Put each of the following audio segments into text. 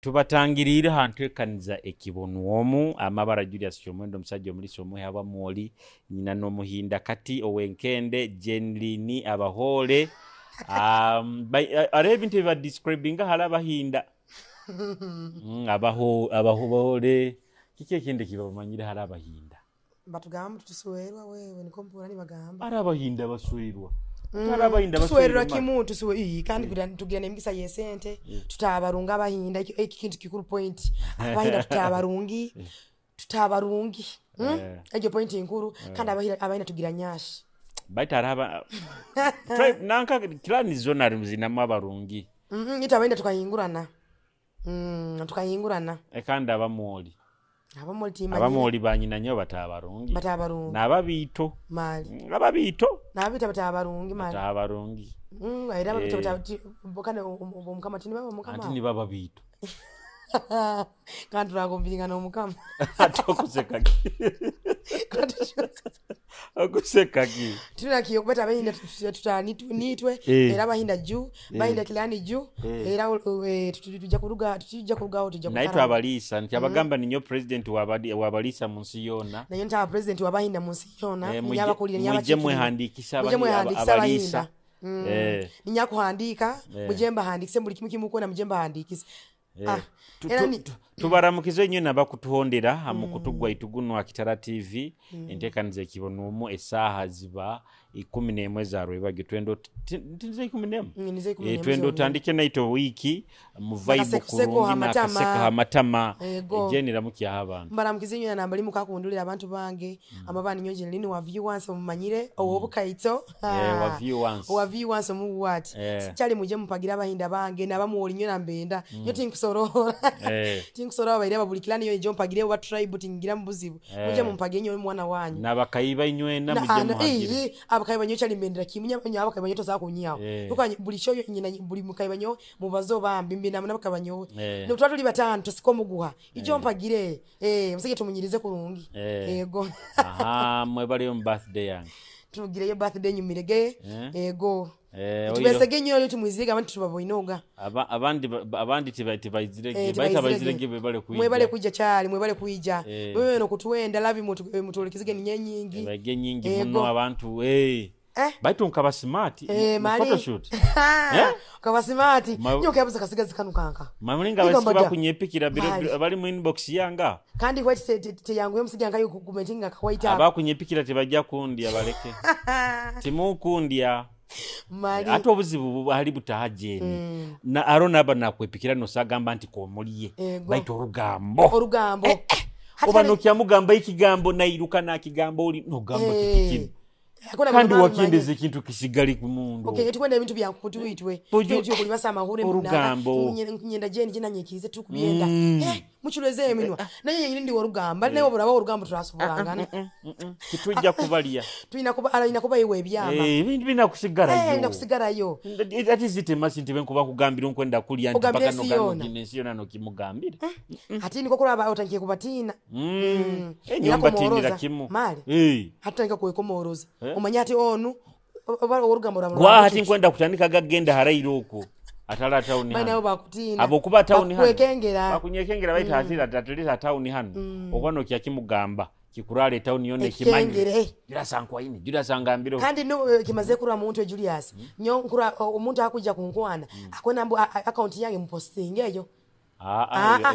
Tubatangiriire ha nteekaniza Ekibonwomu. Amabara Julius Kyomwendo, omusajja omulisa omuhe Abamwoli, nyina n'omuhinda kati ow'enkende Jenlini Abahoole. Hariho ebintu ebi badescribinga hali abahinda. Abahoole. Kiki ekindi eki bamanyire hali abahinda? Batugamba tutuswerwa wewe, nikwo mpurra nibagamba. Hali abahinda baswerwa. Hali abahinda Tuswererwa baswerwa. Kimu kandi tugira n'emigisa y'esente, tutabarungi abahinda, eki kintu kikuru point. Abahinda tutabarungi, tutabarungi. Egyo point nkuru, kandi abahinda tugira nyashi. Baitu hariho aba tribe nanka clan zona zinamu abarungi. Itwe abahinda tukahingurana. Tukahingurana. Kandi abamwoli. Abamwoli timanyire. Abamwoli banyina nyowe batabarungi. Batabarungi. N'ababiito. Mali. Ababiito. N'ababiito batabarungi mali. Batabarungi. Era ababiito kandi omukama tinibaba omukama. Anti nibaba biito. Kandi turakumpiringana omukama. Ate okuseka ki? Okuseka ki? Tunakiyo kubata abahinda nitwe era abahinda ju bahinda kilani ju era tujja kuruga, tujja kurugaho, tujja naye kukaraba. Twabaliisa nti abagamba ninyo president wabaliisa mu nsi yoona. Naye ntaba president wabahinda mu nsi yoona. Mujje ninyabakulira mwehandiikise mujje mwehandiikise abaliisa. Abahinda. Ninyakuhandiika, mujje mbahandiikise buli kimu kimu kwona, mujje mbahandiikise. Era Tubaramukize nnyo nabakutuhondera mukutu gwaitu guno Akitara TV, enteekaniza Ekibonwomu. Esaaha ziba 11 za rwebagyo. Twenda ntize 11? Nize 11 Twenda zonyine. Otandike naito wiiki mu vibe Nakasekuseko kurungi hamatama. nakaseko hamatama. Ego. Jeniramukiaho abantu. Mbaramukize nnyo nambali mukakundulira abantu bange amabani nnyo Jenlini wa viewers omumanyire ow'obukaito. Wa viewers. Owa viewers omuwati. Sikyali mujje mupagira abahinda bange nabamuwoli nnyo nambenda nyo tinkusorora. Tinkusorora baire buli kilani yo ejo mpagire oba tribe tingira mu buzibu. Mujje mumpagire nnyo omwana wanyu. N'abakayiba inywena mujje muhagire. Abakayiba nnyo kyali mbendera kimu nnyo abakayiba nnyo tosobola kunyiawo. Kuko buli show yo nyina buli mukayiba nnyo mubazo bambi mbina n'abakayiba nnyo. No tuba tuli batano tusiko muguha. Ijo mpagire musige tumunyirize kurungi. Ego. Aha, mwebaleyo mu birthday yange. Tugireyo birthday nyumirege. Ego. Tubesege nnyo yo tumwizirege abantu tubaboinoga. Abandi tibaizirege, Eh, baita tibaizirege. baizirege bebale kuija. Mwebale kuija kyali, mwebale kuija. Wewe no kutuenda lavi mutulekizige ninye nyingi. Baige nyingi Ego. muno abantu. Baitu nkaba smart mu Mali. photoshoot. Kaba smart. Nyo kabuza kasigazi kanu kanka. Mamulinga Niko basiki mbada. bakunyepikira biro Mali. bali mu inbox yanga. Kandi white te yangu yomusiga nkayo kumentinga ka white up. Abakunyepikira tebajja kundya baleke. Timukundya. Mali. Ate obuzibu hali butaha jeni. Na arona aba nakwepikira nosagamba nti komuliye. Ego. Baitu orugambo. Orugambo. Hati Oba kale nokyamugamba ekigambo nairuka nakigambo oli nogamba kiki kino. Hakuna Kandi mama wakindeza manye. ekintu kisigali ku mundu. Okay, tukwenda ebintu bya kutuitwe. Buju- Tuitwe kuli basa amahure Orugambo. Nyenda jeni jina nyekirize tukubyenda. Muchuleze eminwa. Naye nyine ndi orugamba. Naye oburaba orugambo turasobolangana. Kitujja kubalya. Tulina kuba alina kuba iwe ebyama. Ebintu bina kusigalayo. Ndakusigalayo. Ati zite masi nti benkuba kugambira nkwenda kulya nti Ogambira paka ensi nogano yona. gino ensi yona nokimugambira. Ati niko kuraba otankiye kubatina. Enyumba Era tindira kumworoza. kimu. Mali. Hatutandika kwekomoroza. Omanya ati onu oba orugambo rwa Gwa hati nkwenda kutandika gagenda harairo okwo. Atala town Bana hano. nabo bakutina. Abo kuba town hano. Bakwekengera. Bakunyekengera baita hatira ataleta town hano. Oba nokyakimugamba kikurale town yona ekimanyi. Ekikengere. Julius ankwaine, Julius angambire. Kandi no kimaze kurwa muntu Julius. Nyo nkurwa omuntu akujja kunkwana. Akona mbu account yange mupostinge eyo.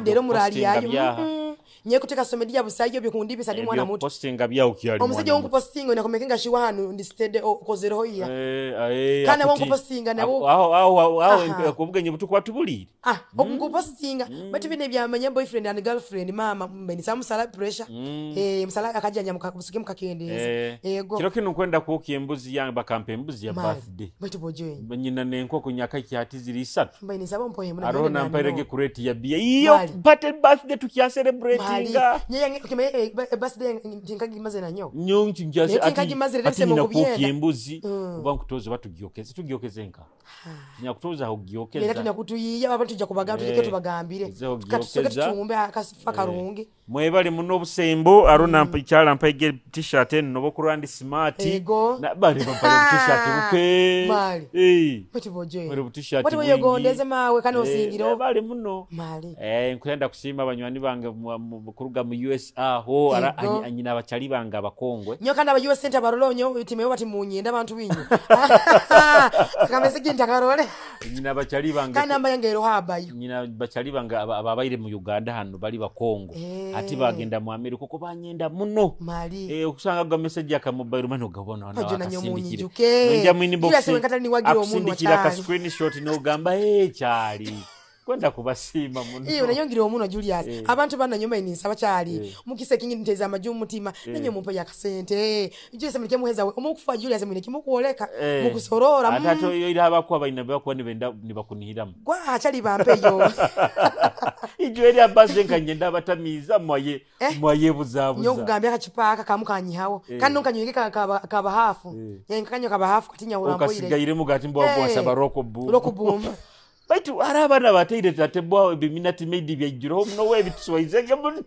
Ndero murali yayo. Nye kuteka social media busayo bikundi bisa ndi mwana Ebyo muto. postinga byawo kyali Omusajja mwana wonku muto. postinga nakomekenga shiwa hano ndi steady okozereho iya. Kana wonku postinga nabo. Aho, aho, aho, aho, Aha. okubugenyi butukuba tubulire. Okunku postinga. But bine byamanya boyfriend and girlfriend mama mbeni samusala pressure. Musala akajanja musuke mukakendeza. Ego. Kiro kino nkwenda kuoka embuzi yange bakampa embuzi ya Mali. birthday. Baitu bojoyi. Nyina n'enkoko nyaka kyati ziri 3. Mbeni saba mpoye muna. Aroho Mbeni nampairege nani kureti ya bia. Iyo Mali. but birthday tukya celebrating. celebratinga. Birthday tinkagimaze nanyo. Nyo nkinjase. Naye tinkagimazire, ati rebise mu nyina kubyenda. kwoki embuzi oba nkutoza batugyokeze, tugyokeze nka nyakutoza aho Era gyokeza. tulina kutuyiya abantu tujja kubagamba, tujja tubagambire. Ezeho Katusoke gyokeza. tutumbe akasifa karungi. Mwebale muno obusembo arona mpa ikyala mpa ege t-shirt eno nobokurwa ndi smart. Ego. Na bali bampale t-shirt buke. Mali. Eh. Bati boje. Mwere bu-t-shirt Bati bwingi. boyegondeze mawe kano osingiro. Mwebale muno. Mali. Nkwenda kusiima abanywani bange kuruga mu USA ho ara Ego. anyina abachali bange abakongwe. Nyo kandi aba US center barolo nyo timeyo bati munyenda abantu binyu. Kamese kinta karole. Nyina abachali bange. Kandi namba yange ero habayo. Nyina bachali bange ababaire mu Uganda hano bali bakongo. Ati bagenda mu Amerika kuko banyenda muno. Mali. Okusanga ga message aka mobile money ogabona wana Ojo nanyo akasindikire. munyijuke. Nja mu inbox. Julius Wenkatali ni wagira omuntu Akusindikira ka wakyali. screenshot n'ogamba kyali. Kwenda kubasiima muno. Iyo nayongira omuntu Julius. Abantu bananyoma ininsa bakyali. Mukise kingi nteza amaju umutima. Nanyo mumpe yakasente. Julius muleke muheza we. Omukufa Julius muleke mukuoleka. Mukusorora. Ate ate yo ira abakuwa balina bakuwa nibenda nibakunihiramu. Gwa akyali bampeyo. Ijo eri abaze nka ngenda abatamiiza mwaye mwaye buzabuza. Nyo kugambya akakipaaka kamu kanyihawo. Kandi nonkanywege kaba hafu. Nkanyo kaba hafu katinya uramboire. Okasigairemu gati mbwa gwasaba roko bu. Roko boom. Baitu ari abaana bateire tatebwaho ebiminati maidi byajjiraho muno webituswaizege muno.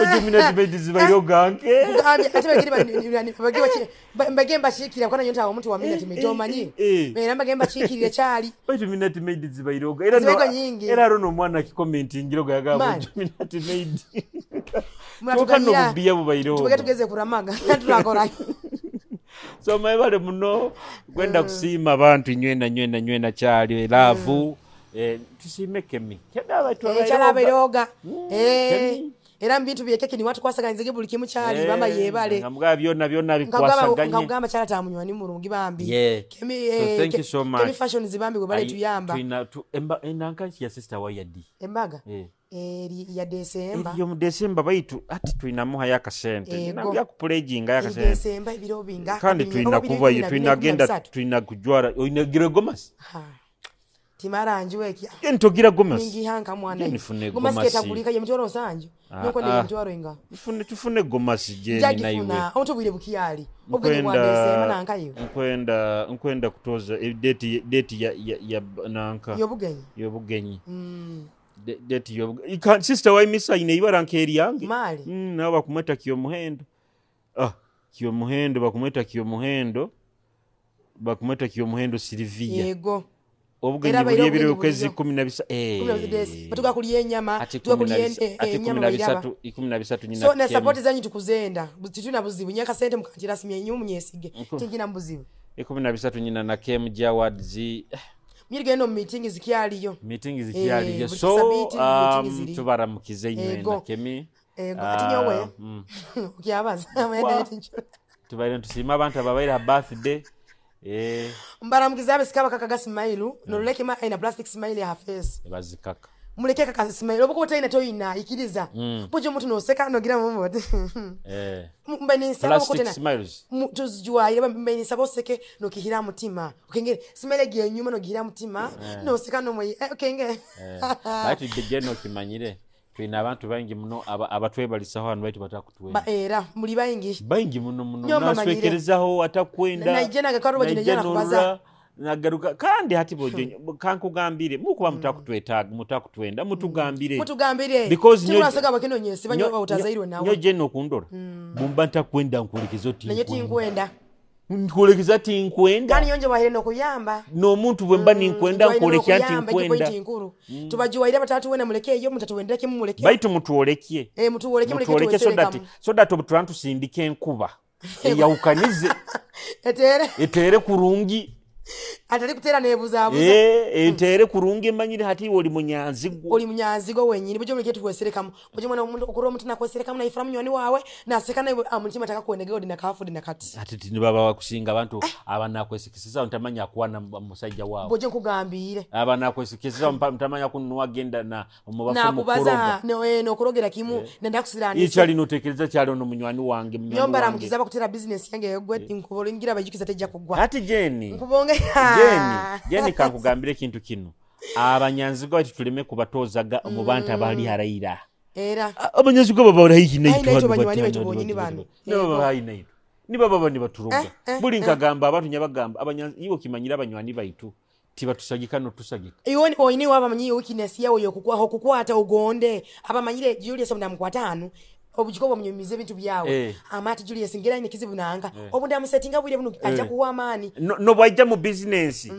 Ojo minati maidi zibaire ganke. Kugambya ate bagiri mbage mbashikira kwana nyonta omuntu wa minati maidi omanyi. Era mbage mbashikirire kyali. Baitu minati maidi zibaire oga. Era nyingi. Era rono omwana akikomentingira oga yagamba ojo minati maidi. Kyokka nno obubiya bubaire ogo. Tubage tugeze kuramaga turakora. So mwebale muno kwenda kusiima abantu nywena nywena nywena kyali love. Tusiime Kemi. Kemi abantu abairooga. Era mbintu byekeki ni watu kwasaganizege buli kimu kyali bamba yebale. Nga mugaba byonna byonna bikwasaganye. Nga mugamba kyala tamunywani mulungi bambi. Kemi so thank you so much. Kemi fashion zibambi gwe bale tuyamba. Twina tu enanka ya sister wa yadi. Embaga. Eri ya December. Yo mu December baitu ati twinamuha yakasente. Nabya kupledginga yakasente. December ebiro binga. Kandi twina kuvayo twina agenda twina kujwara oyinagira gomasi. Timaranji weki. Ntogira gomasi. Mingi hanka mwana. Nifune gomasi. Gomasi ketagulika ye mutwaro sanju. Nuko ndi mutwaro inga. Tufune tufune gomasi je ni naiwe. Omuntu bwire bukiyali. Obwire bwa December nanka yo. Nkwenda kutoza date ya nanka. Yobugenyi. Yobugenyi. Date yo sister wa misa ine ibara nkeri yange. Mali. Nabo bakumweta Kiyomuhendo. Kiyomuhendo bakumweta Kiyomuhendo. Bakumweta Kiyomuhendo Silvia. Yego. Obugenyi buli ebiro kwezi 17. Batuga kulya enyama, tuga kulya enyama 13 nyina. So na support zanyu tukuzenda. Tituna buzibu nyaka sente mukantira simye nyu munyesige. Tingina mbuzibu. 13 nyina na KMG Awards. Mirigeno meeting zikyaliyo. Meeting zikyaliyo. So tubaramukize inywe na Kemi. Ati nyowe. Ukyabaza. Tubaire tusima abantu ababaire birthday. Mbaramukiza abe sikaba kaka smile noleke ma ina plastic smile ya face. Bazikaka. Muleke kaka smile obuko toyina toyina ikiriza. Pojo mutu noseka nogira mumo. Mbani saba plastic kotena. Smiles. Tuzijwa ire mbani saba oseke nokihira mutima. Okengere smile giye nyuma nogihira mutima. Noseka no mwe okenge. Baitu gejeno kimanyire. Twina abantu bangi muno abatwebalisaho hano baitu batakutwenda. Era muli bangi. Bangi muno muno naswekerezaho atakwenda. Naije nagakaruba jina kubaza. Nagaruka kandi hati boje kankugambire mukuba mutakutwetaga mutakutwenda mutugambire. Mutugambire. Because nyo nasoga bakino nyesi banyo utazairwe nawe. Nyo je no kundora. Bumba ntakwenda nkulekezo ti. Nanyo tinkwenda. Nkulekeza tinkwenda. Kandi yonje wahire no kuyamba. No muntu bwemba ninkwenda nkulekya tinkwenda. Tubajiwaire batatu wena muleke yo mutatuwendera kimu muleke. Baitu mutuolekie. Mutuoleke muleke so that obuturantu sindike enkuba. Eyawukanize. Etere. Etere kurungi. Atali kutera nebuzabuza. Etere kurungi manyire hati oli munyanzigo. Oli munyanzigo wenyini bujo muleke tuweserekamu. Bujo mwana omuntu okuro omuntu nakweserekamu na ifra munywani wawe na sekana amutima taka kuendegeo dina kafu dina kati. Ati tini baba wakusinga abantu abana kwesekeseza ntamanya kuwana musajja wawe. Bujo nkugambire. Abana kwesekeseza ntamanya kunwa genda na omubafu mukoroga. Nakubaza no kurogera kimu nenda kusiranisa. Ichali notekereza kyali ono munywani wange munywani wange. Nyombara mukiza bakutera business yange yogwe nkubolingira bajukiza tejja kugwa. Ati Jenny. Nkubonge. Jeni kankugambire kintu kino. Abanyanzigwa baitu tuleme kubatozaga omu bantu abali haraira. Era Abanyanzigwa baba haihi Haihi naitu, naitu, hano banywani bati, baitu hano bonyini bati, bano. bati. Nibo baba haihi naitu, nibo baba nibaturoga. Buli nkagamba abantu, nyabagamba iwe okimanyira abanywani baitu tibatusagika notusagika. Iwe oyini wabamanyire weakness yawe okukwata ogonde abamanyire Julius obunamukwata hanu obujiko bwamunyumiza ebintu byawe. Amati Julius ngera ine kizibu nanga obu ndamusetinga bwire buno ajja kuwa amaani. Nobwaija mu bizinensi,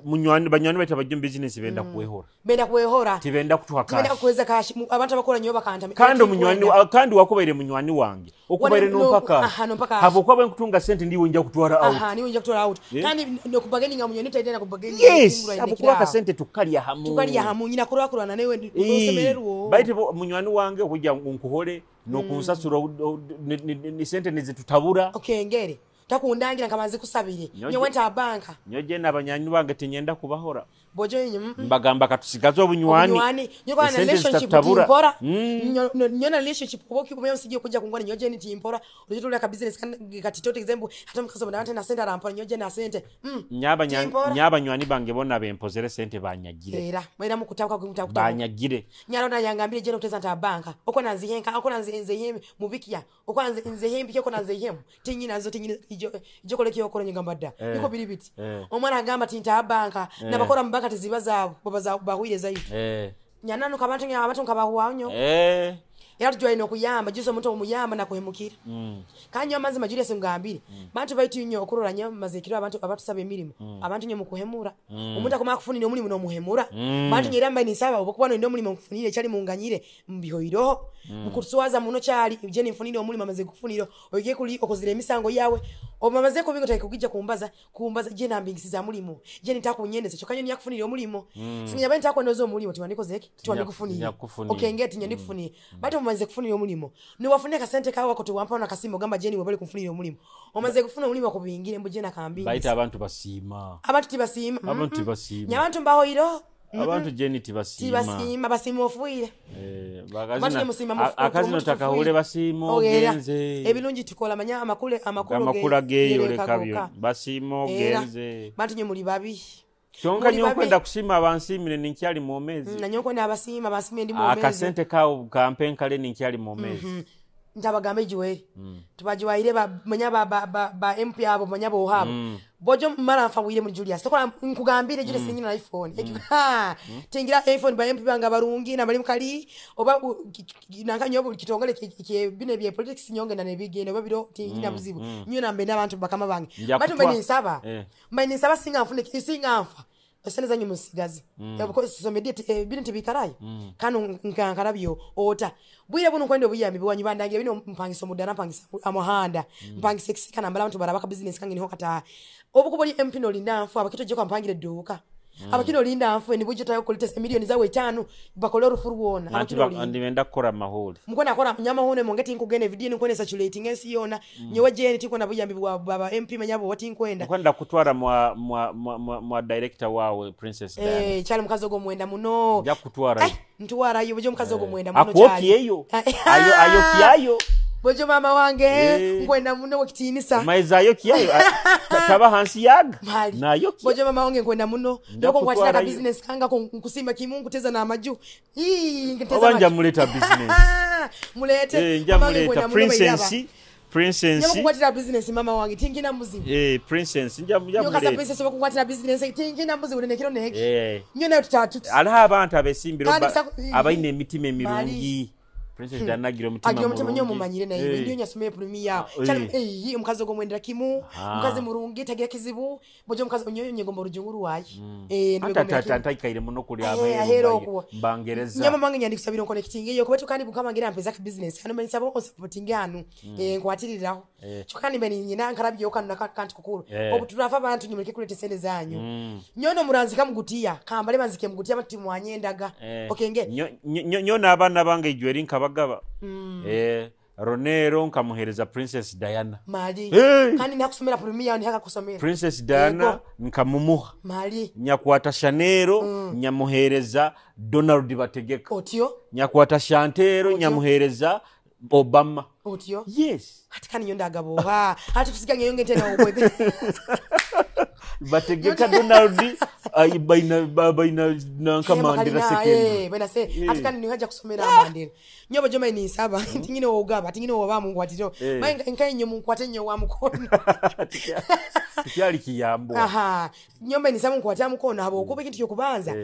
munywani, banywani baitu abajja mu bizinensi benda kwehora. Benda kwehora. Tibenda kutuha Tibenda cash. Kuweza cash. Abantu abakora nyo bakanta. Kandi omunywani kandi wakubaire munywani wange okubaire nompa cash. Aha, nompa cash. Habwokuba bwe nkutunga sente ndiwe nja kutwara out. Aha, niwe nja kutwara out. Kandi nokubargaininga munywani taitena kubargaininga. Yes, habwokuba akasente tukalya hamu. Tukalya hamu, nyina kurakurana newe osemererwo. Baitu munywani wange okujja nkuhole nokunsasura ni sente nizitutabura. Okengere takundangira nkabanze kusabire nyowe nta banka. Nyo je n'abanywanyi bange tinyenda kubahora. Bojo yenye Mbagamba katusigaze obunywani. Obunywani nyo kwa na Esente relationship zitatutabura. timpora. Nyo na relationship obo kikumya usije kuja kungwana nyo je ni timpora ujitulira ka business kan katitote example hata mukaso bana na sente arampora nyo je na sente. Timpora. Nyabanywani bange bona bempozere sente banyagire. Era mwera mukutabuka kumutabuka. Banyagire. Nyarona yangambire je nokuteza nta banka okwo nanzihenka okwo nanze mubikiya okwo nanze nzehembi okwo nanze hemu tinyina zo tinyina ijo ijo koleki okoro nyigamba dda. Niko biri biti. Omwana agamba tinta banka nabakora mu banka tiziba zaabo baba za bahwire zaidi. Nyanano kabantu nya abantu nkabahuwa nyo. Era tujwa okuyamba juso omuntu omuyamba nakuhemukira. Kanyo amazima Julius ngambire. Bantu baitu nyo okurora nyo mazekiro abantu abatusaba emirimu. Abantu nyo mukuhemura. Omuntu akoma kufunira omulimu n'omuhemura. Bantu nyera mbaye nisaba obukuba no omulimu nkufunire kyali munganyire mbihoiroho. Mukutswaza muno kyali je nifunire omulimu amaze kufunira oige kuli okozira emisango yawe. Omamaze kubingo tayi kugija kumbaza je nambingisiza mulimu. Je nitakunyendeza kyokanyo nyakufunira omulimu. Sinya bani takwendoza omulimu tiwandikozeki tiwandikufunire. Nyakufunire. Okengeti nyandikufunire. Batu omaze kufunira omulimu. Niwafunire kasente kawe wako tuwampa na kasimo gamba jeni wabali kufunira omulimu. Omaze kufuna omulimu akubingire mbu jena kambingi. Baita abantu basiima. Abantu tibasiima. Abantu tibasiima. Nyabantu mbaho iro. Abantu jeni tibasiima. Tibasiima, basiima ofuire. Abantu nemusima Akazino omuntu takahule tufuire. basiima Ogera. ogenze. Ebirungi tukola manya amakule amakulu Amakulu ageyoleka geyoleka byo. goka. Basiima Era. ogenze. Bantu nye muli babi. Kyonka Muli nyo babi. nkwenda kusiima abansiimire ninkyali mwomezi. Na nyo nkwenda abasiima, abansiimire ndi mwomezi. Akasente kawo kampe nkale ninkyali mwomezi. Ntabagambe Joel. Tubajiwaire ba manya ba MP abo manya bo habo. Bojo mara nfa wire muri Julius. Tokola nkugambire Julius nyina na iPhone. Ha. Tingira iPhone ba MP banga barungi na bali mukali oba nanka nyobo kitongole bine bye politics nyonge na nebigende oba biro tingira muzibu. Nyo nambe n'abantu bakama bange. Nja Batu kutwa. mbe nisaba. Mbe nisaba singa mfune singa mfa. Esente zanyu musigazi. Because so media bino tibikarayo. Kano nkankarabyo ota. Bwire buno kwenda obuyambi bwanyu bandange bino mpangisa omudara mpangisa amuhanda. Mpangisa ekisika nambala abantu barabaka business kange niho kata. Obukubo li MP no linda nfu abakito je kwampangire duka. Abakino linda nfu ni budget ayo kulite milioni zawe 5 bakole orufuru wona. Anti Abakino linda. ndibenda kukora maholi. Mukona akora nyama hone mongeti nkugene video nkone saturating ensi yona. Nyewe je tiko na buyambi bwa baba MP manyabo wati nkwenda. Nkwenda kutwara mwa director wawe Princess Diana. Chali mukazi ogwo mwenda muno. Nja kutwara. Ntwara yo bojo mukazi ogwo mwenda muno Akwoki chali. eyo. Ayo ayo kiayo. Bojo mama wange nkwenda muno wekitinisa. Maiza ayo kiayo. Taba hansi yaga. Mali. Nayo ki. Bojo mama wange nkwenda muno. Nja Ndoko nkwatira ka kutwara yo. business kanga ko nkusima kimungu teza na amaju. Ii nteza. Oba nja amaju. muleta business. Mulete. Nja Mama wange muleta nkwenda muno Princess. bairaba. Princess. Nja kukwatira business mama wange tingina muzibu. Princess nja Nyo kasa muleta. princess bakukwatira business tingina muzibu nekiro neki. Nyo nayo tutatu. Aliho abantu abesimbira Kandi abalina emitima emirungi. Mali. Princess Diana agira omutima Agira omutima mulungi. nyo mumanyire naye. Nyo nyasomeye premier. Chali omukazi ogwo mwendera kimu. Omukazi mulungi tagira kizibu. Bojo omukazi onyo nyegomba olujunguru wayi. Ata Ndibegomba tata kimu. ntaikaire muno kuli Ahero okuwa. Mbangereza. Nyama mange nyandi kusabira connecting eyo kuba tukandi bukama ngira mpeza ka business. Hano manyisa bo supporting anu. Nkwatiriraho. Kyokka mbe nyina nkarabyo kanu kanti kukuru. Obu turafa abantu nyumuleke kuleta sente zanyu. Nyono muranzika mugutiya. Kambale banzike mugutiya bati mwanyendaga. Okenge. Nyo n'abaana bange ijweri nkabagaba. Ronero nkamuhereza Princess Diana. Mali. Kandi nakusomera premier ni hakakusomera. Princess Diana nkamumuha. Mali. Nyakwata Shanero nyamuhereza Donald Bategeka. Otyo. Nyakwata Shantero Otyo. nyamuhereza Obama. Otyo. Yes. Ati kandi nyo ndagaboha ati tusiga ngeyo ngente na ogwe. Bategeka Donald ay baina baina nanka Mandela second. Baina se ati kandi nihaja kusomera Mandela. Nyobo joma ni saba tingine ogaba tingine oba mungu atiro. Mainga nkai nyo munkwate nyo wa mukono. Tikyali kiyambo. Aha. Nyomba ni saba munkwate mukono habo okuba ekintu kyokubanza.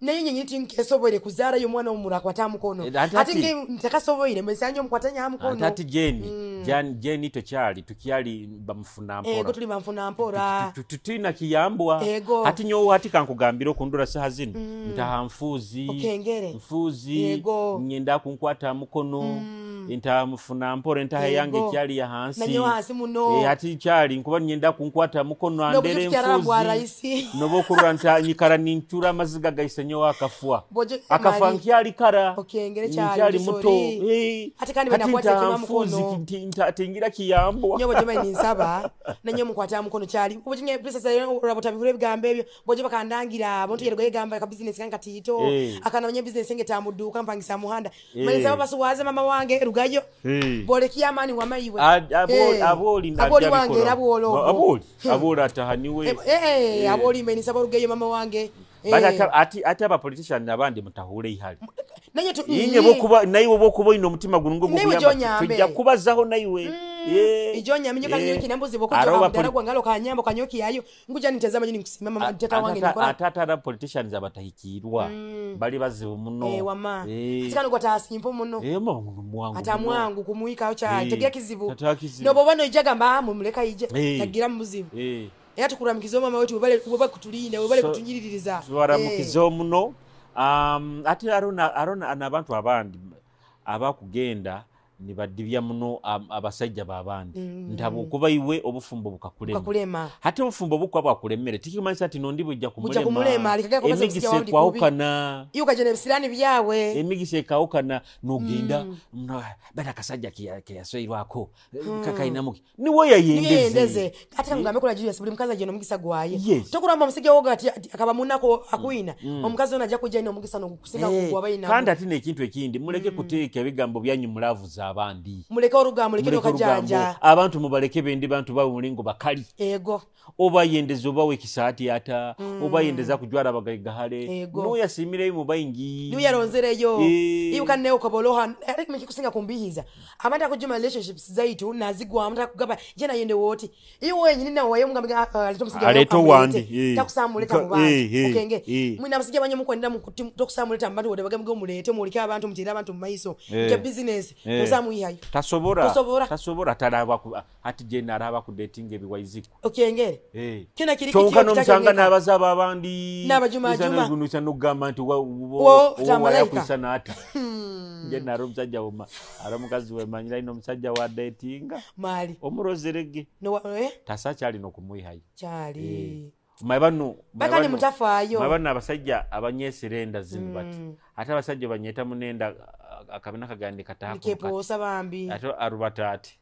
Naye nyenye tinkesoboire kuzara yo mwana omura kwata mukono. Ati nge ntakasoboire mbesanyo mukwatanya mukono. Ati Jeni, Jeni tokyali tukyali bamufuna mpora. Ego tuli bamufuna mpora. Tutina kiyambwa. Ati nyo ati kankugambira okundura saha zino. Ntaha mfuzi. Okengere. Mfuzi. Nyenda kunkwata mukono. Ntaha mufuna mpora ntaha yange kyali ya hansi. Nanyo hansi muno. Ati kyali nkuba nyenda kunkwata mukono andere mfuzi. Nobokurura nta nyikara nintura amaziga gaise nyo akafua. Akafa nkyali kara. Okengere kyali muto. Ati kandi banakwata kima mukono. Tingira kiyambwa. Nyobo jema ni nsaba nanyo mukwata mukono kyali. Obujinye princess rabota bivure bigambe ebyo. Boje bakandangira abantu yerego yegamba ka business kanka tito. Akanamanya business nge tamuduka mpangisa muhanda. Mali saba basuwaze mama wange rugayo. Bolekia amani wamaiwe. Aboli aboli wange rabolo. Aboli. Aboli atahaniwe. Aboli meni saba rugayo mama wange. But ati aba politician nabandi mutahule ihali. Nanyo tu inye bokuba naiwe bokuba ino mutima gurungo gukuyamba tujja kubazaho naiwe. Ijonya minyo kanyo kinambuzi bokujo abdaragwa ngalo kanyambo kanyoki yayo nguja nitazama nyini nkusimama mtata wange nikora. Atata aba politicians abatahikirwa bali bazibu muno. Wama. Atikano kwa tasimpo muno. Mwangu. Ata mwangu kumuika ocha tegira kizibu. No bobano ijaga mba mumuleka ije tagira mbuzibu. Era tukuramkizo mama wetu webale kutulinda webale kutunyiririza. Tuwaramukizo muno. Ati arona anabantu abandi abakugenda nibadibya muno abasajja babandi. Ntabo kuba iwe obufumbo bukakulema. Hati obufumbo bukwa bwakulemere tikimanyisa ati nondi bujja kumulema. Bujja kumulema alikagera komeza msikia wandi kwahukana. Iyo kajana ebisirani byawe. Emigisa ekawukana nogenda bana kasajja kiyasoirwako kakainamuki. Niwe yayendeze. Ati ngambe kula Julius buli mukazi ajeno mugisa gwaye. Tokuramba musijja woga ati akaba munako akuina. Omukazi ono ajja kujja ino omugisa nogukusinga kugwa bayina. Kandi ati nekintu ekindi muleke kuteeka ebigambo byanyu mulavu z'abandi. Muleke orugambo muleke nokajanja. Abantu mubaleke bendi bantu bawe mulingo bakali. Ego. Oba yendeza oba wekisaati ata oba yendeza kujwara abagayigahale. No yasimire mu bayingi. Niyo yaronzereyo. Iyo kanne okaboloha ariko miki kusinga kumbihiza. Abantu akujuma relationships zaitu nazigwa amata kugaba jena yende woti. Iyo wenyini na waye mugamba alito musijja aleto wandi. Takusamuleta mu bantu. Okenge. Mwina abasijja banyo mukwenda mu tokusamuleta mu bantu wode bagamge omulete mulike abantu mutira abantu mu maiso. Nke business. Tosamu ihayo. Tasobora. Tasobora taraba ati jena araba ku dating ebiwaiziko. Okengere. Kina kiri kityo n'omusanga n'abazaba abandi. N'abajuma juma. N'ogunusa n'ogamba nti wo wayakusana ata. Jena ari omusajja woma ari omukazi wemanyira ino omusajja wa datinga. Mali. Omurozerege. No Tasa kyali n'okumwihayo. Kyali. Maibano bakane mutafaayo. Maibano abasajja abanyesera enda zino bati. Ate abasajja banyeta munenda akabina kagandi katako. Nikeposa bambi. Ate arubata ati.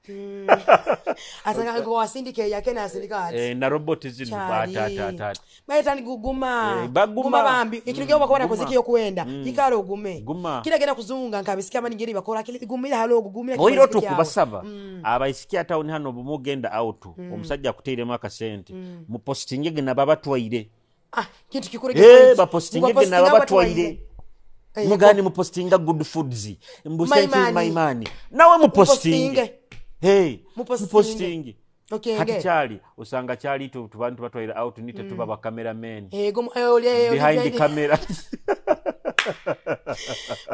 Asanga ngo wasindike yake na asindika ati. Na robot zino ata. Bayeta ni guguma. Baguma. Guma bambi. Ekintu kyo bakora koziki yo kuenda. Ikaro gume. Guma. Kila genda kuzunga nkabisikia mani ngeri bakora kile gumira halo gugumira. Oiro tukubasaba. Abaisikia town hano bumugenda out. Omusajja akuteiremu akasente. Mupostinge na babatwaire. Kintu kikure bapostinge na babatwaire. Mugani mupostinga good foods. Mbusenki maimani. Nawe mupostinge. Hey, mupostinge. Okay. Hati chali usanga chali tu tubantu batwaire out nite tuba ba cameraman. Behind the camera.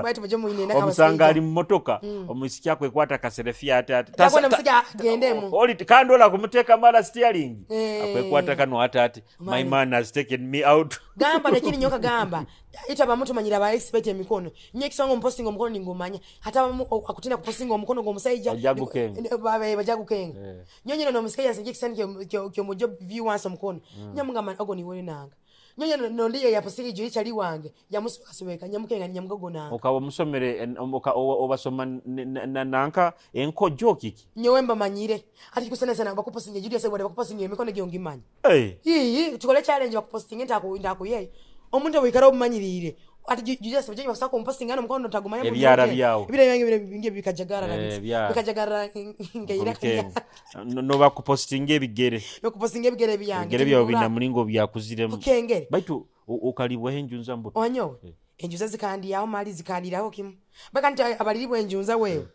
Baitu baje muine na omusanga ali mumotoka omusiki kwekwata kaselfie ate ate takona musiki agendemu oli kandola kumuteka mala steering akwekwata kano ate ate my man has taken me out gamba lakini nyoka gamba ita bamuntu manyira ba expert emikono nye kisongo mpostingo omukono ningumanya hata akutina kupostinga omukono gomusaija bajagukenga nyonyo no musiki yasinje kisani kyo mujo view once omukono nyamugamba ogo ni wewe nanga nyonyo no ndiye yaposiki juri chali wange yamusubeka nyamukenga nyamugogo nanga okawo musomere obasoma nanka enkojo kiki nyowe mbamanyire ati kusana sana bakupostinga juri yase bakupostinga emikono gyongimanya eh iyi tukole challenge bakupostinga ndakuye omuntu wikara obumanyirire Ati Julius bajenyi basako mpasinga no mukono tagumanya. Ebyara byawo. Ebira byange bingi bikajagarara. Ebyara. Bikajagarara ngeira. No bakupostinga ebigere. No kupostinga ebigere byange. Ebigere byawe bina mulingo byakuziremu. Okengere. Baitu okalibwaho enjunza mbuto. Wanyowe. Enjunza zikandiyaho mali zikandiraho kimu. Baka nti abaliribwa enjunza wewe.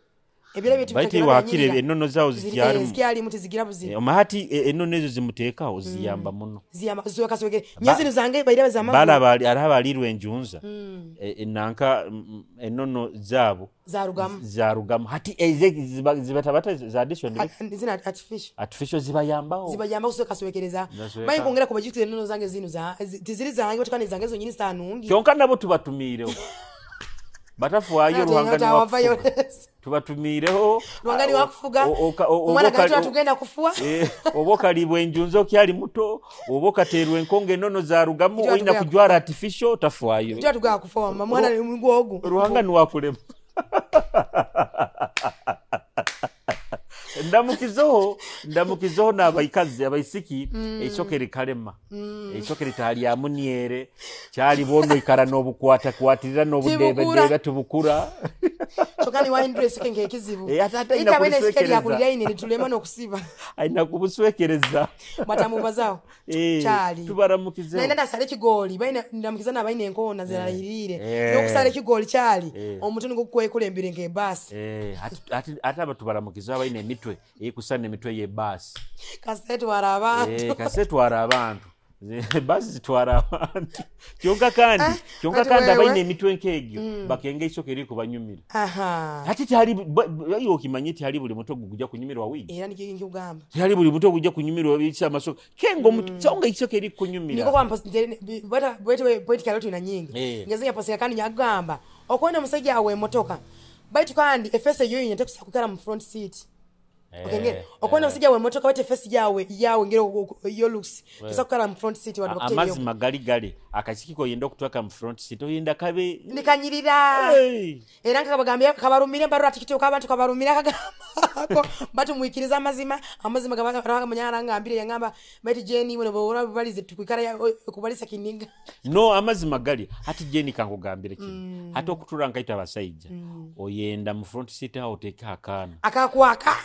Ebira byetu. Baitu iwakire enono zawo zikyalimu. Zikyalimu tizigira buzibu. Omahati enono ezo zimuteekaho ziyamba muno. Ziyamba zuweka swekere. Nyezi zange baira zama. Bala bali arabalirwe enjunza. Nanka enono zaabo zarugamu. Zarugamu. Hati eze zibatabata za addition. Zina artificial. Artificial zibayambaho. Zibayamba kusweka swekereza. Bayi kongera kubajikira enono zange zinu za tiziri zange batukane zange zonyini sanungi. Kyonka nabo tubatumireho. Batafuayo ruhangani wakufuga. Tubatumireho ruhangani wakufuga. Omwana gacho tugenda kufua. Oba okalibwa enjunza okyali muto, oba okaterwa enkonge enono zarugamu, oyina kujwara artificial tafuayo. Tujja tugenda kufua mwana ni ogu. Ruhangani wakulema. Ndamukizoho n'abaikazi abaisiki eisoke likalema. Eisoke litalya muniere kyali bono ikara n'obukwata kwatirira n'obudebe tubukura. Chokani wa indress kenge ekizibu. Ate ina kubuswekereza. Ita ine nitulema n'okusiba. Aina kubuswekereza. Batamubazaho. Kyali. Tubaramukizeho. Na ndasale kigoli baina ndamukiza na baina enkona zirayirire. N'okusale kigoli kyali. Omuntu ng'okwekulembire nk'ebasi. Ate abatubaramukiza baina emitwe ekusana emitwe y'ebasi. Kasetwara abantu. Kasetwara abantu. Basi zitwara abantu. Kyonka kandi abaine emitwe nk'egyo bakenga eisoke eriko banyumira. Ati tihali iyo okimanye tihali buli muto gujja kunyumirwa wigi. Era nikyo nkugamba. Tihali buli muto gujja kunyumirwa ekisa amasoke. Kengo omuto songa eisoke eriko kunyumira. Niko kwamba bata bwete political letu ina nyingi. Ngezinga pasika kandi nyagamba. Okwenda omusajja awe emotoka. Baitu kandi efese yoyo nyatekusaka kukala mu front seat. Okengere okwenda omusajja we motoka wete face yawe ngero yo looks tusakukala mu front seat wadu bakutebyo. Amazima gali gali akasikiko yenda okutwaka mu front seat oyenda kabe nikanyirira. Era nkabagambye kabarumire mbarura tikitoka abantu kabarumira kagamba batu muikiriza amazima gabamanya ngambire yangamba bati Jenny wano bora balize tukikara kubalisa kininga. No amazima gali hati Jenny kankugambire kino. Hati okutura nkaita abasajja oyenda mu front seat aho oteka akana akakwaka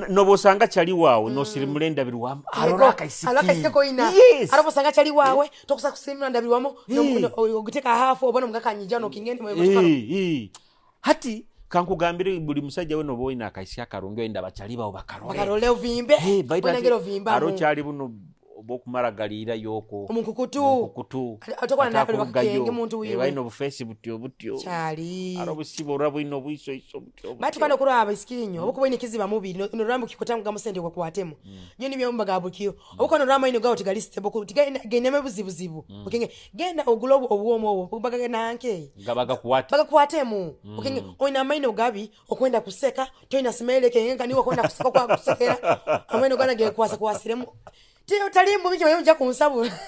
nobosanga chali wawe nosirimula endabirwamu arora akaisiki koina. Arobosanga chali wawe tokusa kusirimula ndabirwamu oguteka hafu obona mugakanyija no kingende mwe. Hati kankugambire buli musajja we nobo oyina akaisiki akarungi oyenda bachali bawo bakarole. Bakarole ovimbe. Bonengero vimba. Aro chali buno bokumara galira yoko omunkukutu atokwana nakali bakenge muntu wiwe baino bufesi butyo butyo chali aro busibo rabo ino buiso iso butyo. Batu kana kuraba isikinyo obukuba ine kiziba mubiri no rambo kikotanga musende kwa kwatemo nyo nibyo mbagabukiyo obukono rama ino gawo tigali stable tigaine buzibuzibu okenge genda ogulobo obuomo obo baga nanke gabaga kuwate baga kuwatemo okenge oina maino gabi okwenda kuseka toina smile kenga niwo kwenda kuseka kwa kusekera amweno gana ge kwasa kwasiremo. Tiyo talimbu miki mayo nja kunsabula.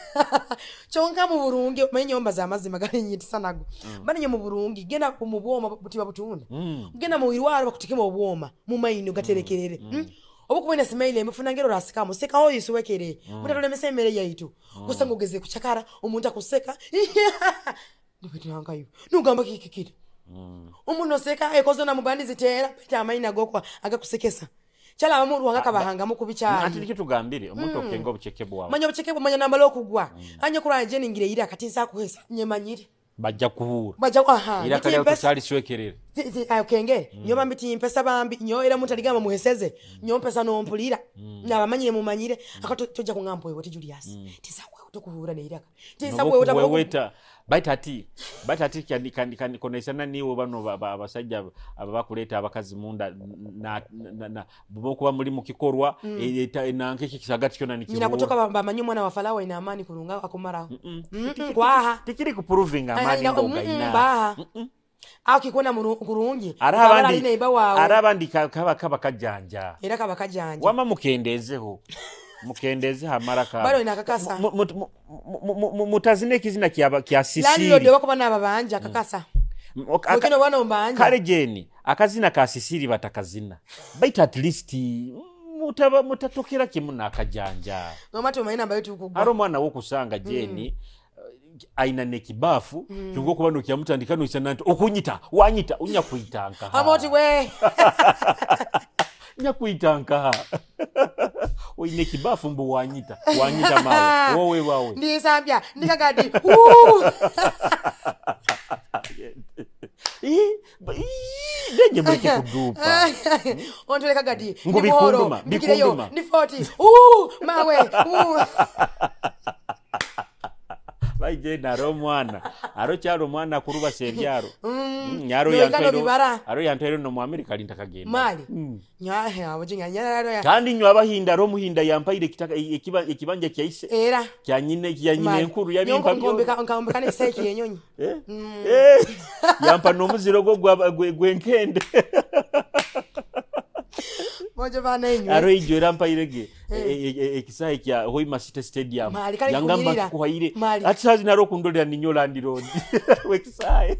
Chonka mu burungi manyo mbaza amazima gali nyitisa nago. Bana mu burungi genda mu bwoma butiba butunda. Genda mu irwaro bakutikema obwoma mu maino gaterekerere. Obukubona smile emufuna ngero rasika museka hoyo iswekere. Mutatolemesa emere yaitu. Kusanga ogeze kuchakara omuntu akuseka. Ndibetanga nugamba kikikira. Omuntu oseka ekozo na mubandi zitera peta amaina gokwa agakusekesa. Chala abamu ruhanga kabahanga mu kubichali. Ati nikyo tugambire omuntu okenga obucheke bwawe. Manya obucheke manya nambala okugwa. Anye kuranje jeni ngire ira katinsa kuhesa nyemanyire. Bajja kuhura. Bajja aha. Ira kale okusali swekerere. Okenge nyo bambi timpesa bambi nyo era muntu aligamba muheseze nyo mpesa no mpulira. Nabamanyire mumanyire akato tojja kungampo wewe Julius. Tisa wewe tokuhura ne iraka. Tisa wewe utakuweta. Baitati kandi konaisana niwe bano abasajja abakuleta abakazi munda na bokuba muri mu kikorwa nanke kisagati kyona nikiwo. Nyina kutoka bamanyi mwana wa Farao ina amani kurunga akumara. Kwaha. Tikiri ku proving amani ngoga ina. Baha. Akikona kurungi. Arabandi kaba kajanja. Era kaba kajanja. Wama mukendezeho. Mukendeze hamara ka. Bado inakakasa. Mutazine kizina kya sisiri. Landlord wako bana babanja akakasa. Mukino bana ombanja. Kale Jeni akazina ka sisiri batakazina. But at least mutatokera kimu nakajanja. Ngoma tumaina ambayo tukugwa. Aro mwana wo kusanga Jeni. Aina nekibafu kyonka okuba nokyamutandika noisana nti okunyita wanyita unyakwita nkaha. Amoti we. Nyakwita nkaha. Oine ekibafu mbu wanyita wanyita mawe wowe wawe. Ndisambya ndikagadi. Denje muleke kudupa. Ontoleka gadi. Ngu bikunduma, mbikireyo bikunduma. Ndi 40. Mawe. Baije naro omwana aro kyalo omwana akurubasa ebyaro. Aro Noika yantwaire nobibara. Aro yantwaire no mu Amerika lintakagenda. Mali. Nyahe abujinga nyararo. Kandi nywa abahinda aro omuhinda yampaire ekitaka ekibanja kyaise Era. kya nyine kya nyine Mali. enkuru yabimpa Nkombeka nkombeka n'ekisayi kyenyonyi. Eh? Yampa n'omuziro gwo gwenkende. Moja bana enywe. Aro ijo era mpairege ekisayi kya Hoima City Stadium. Mali, kale Yangamba kunyirira. nkuhaire. Mali. Ati sazi naro kundolera ninyo landirondi. Wekisayi.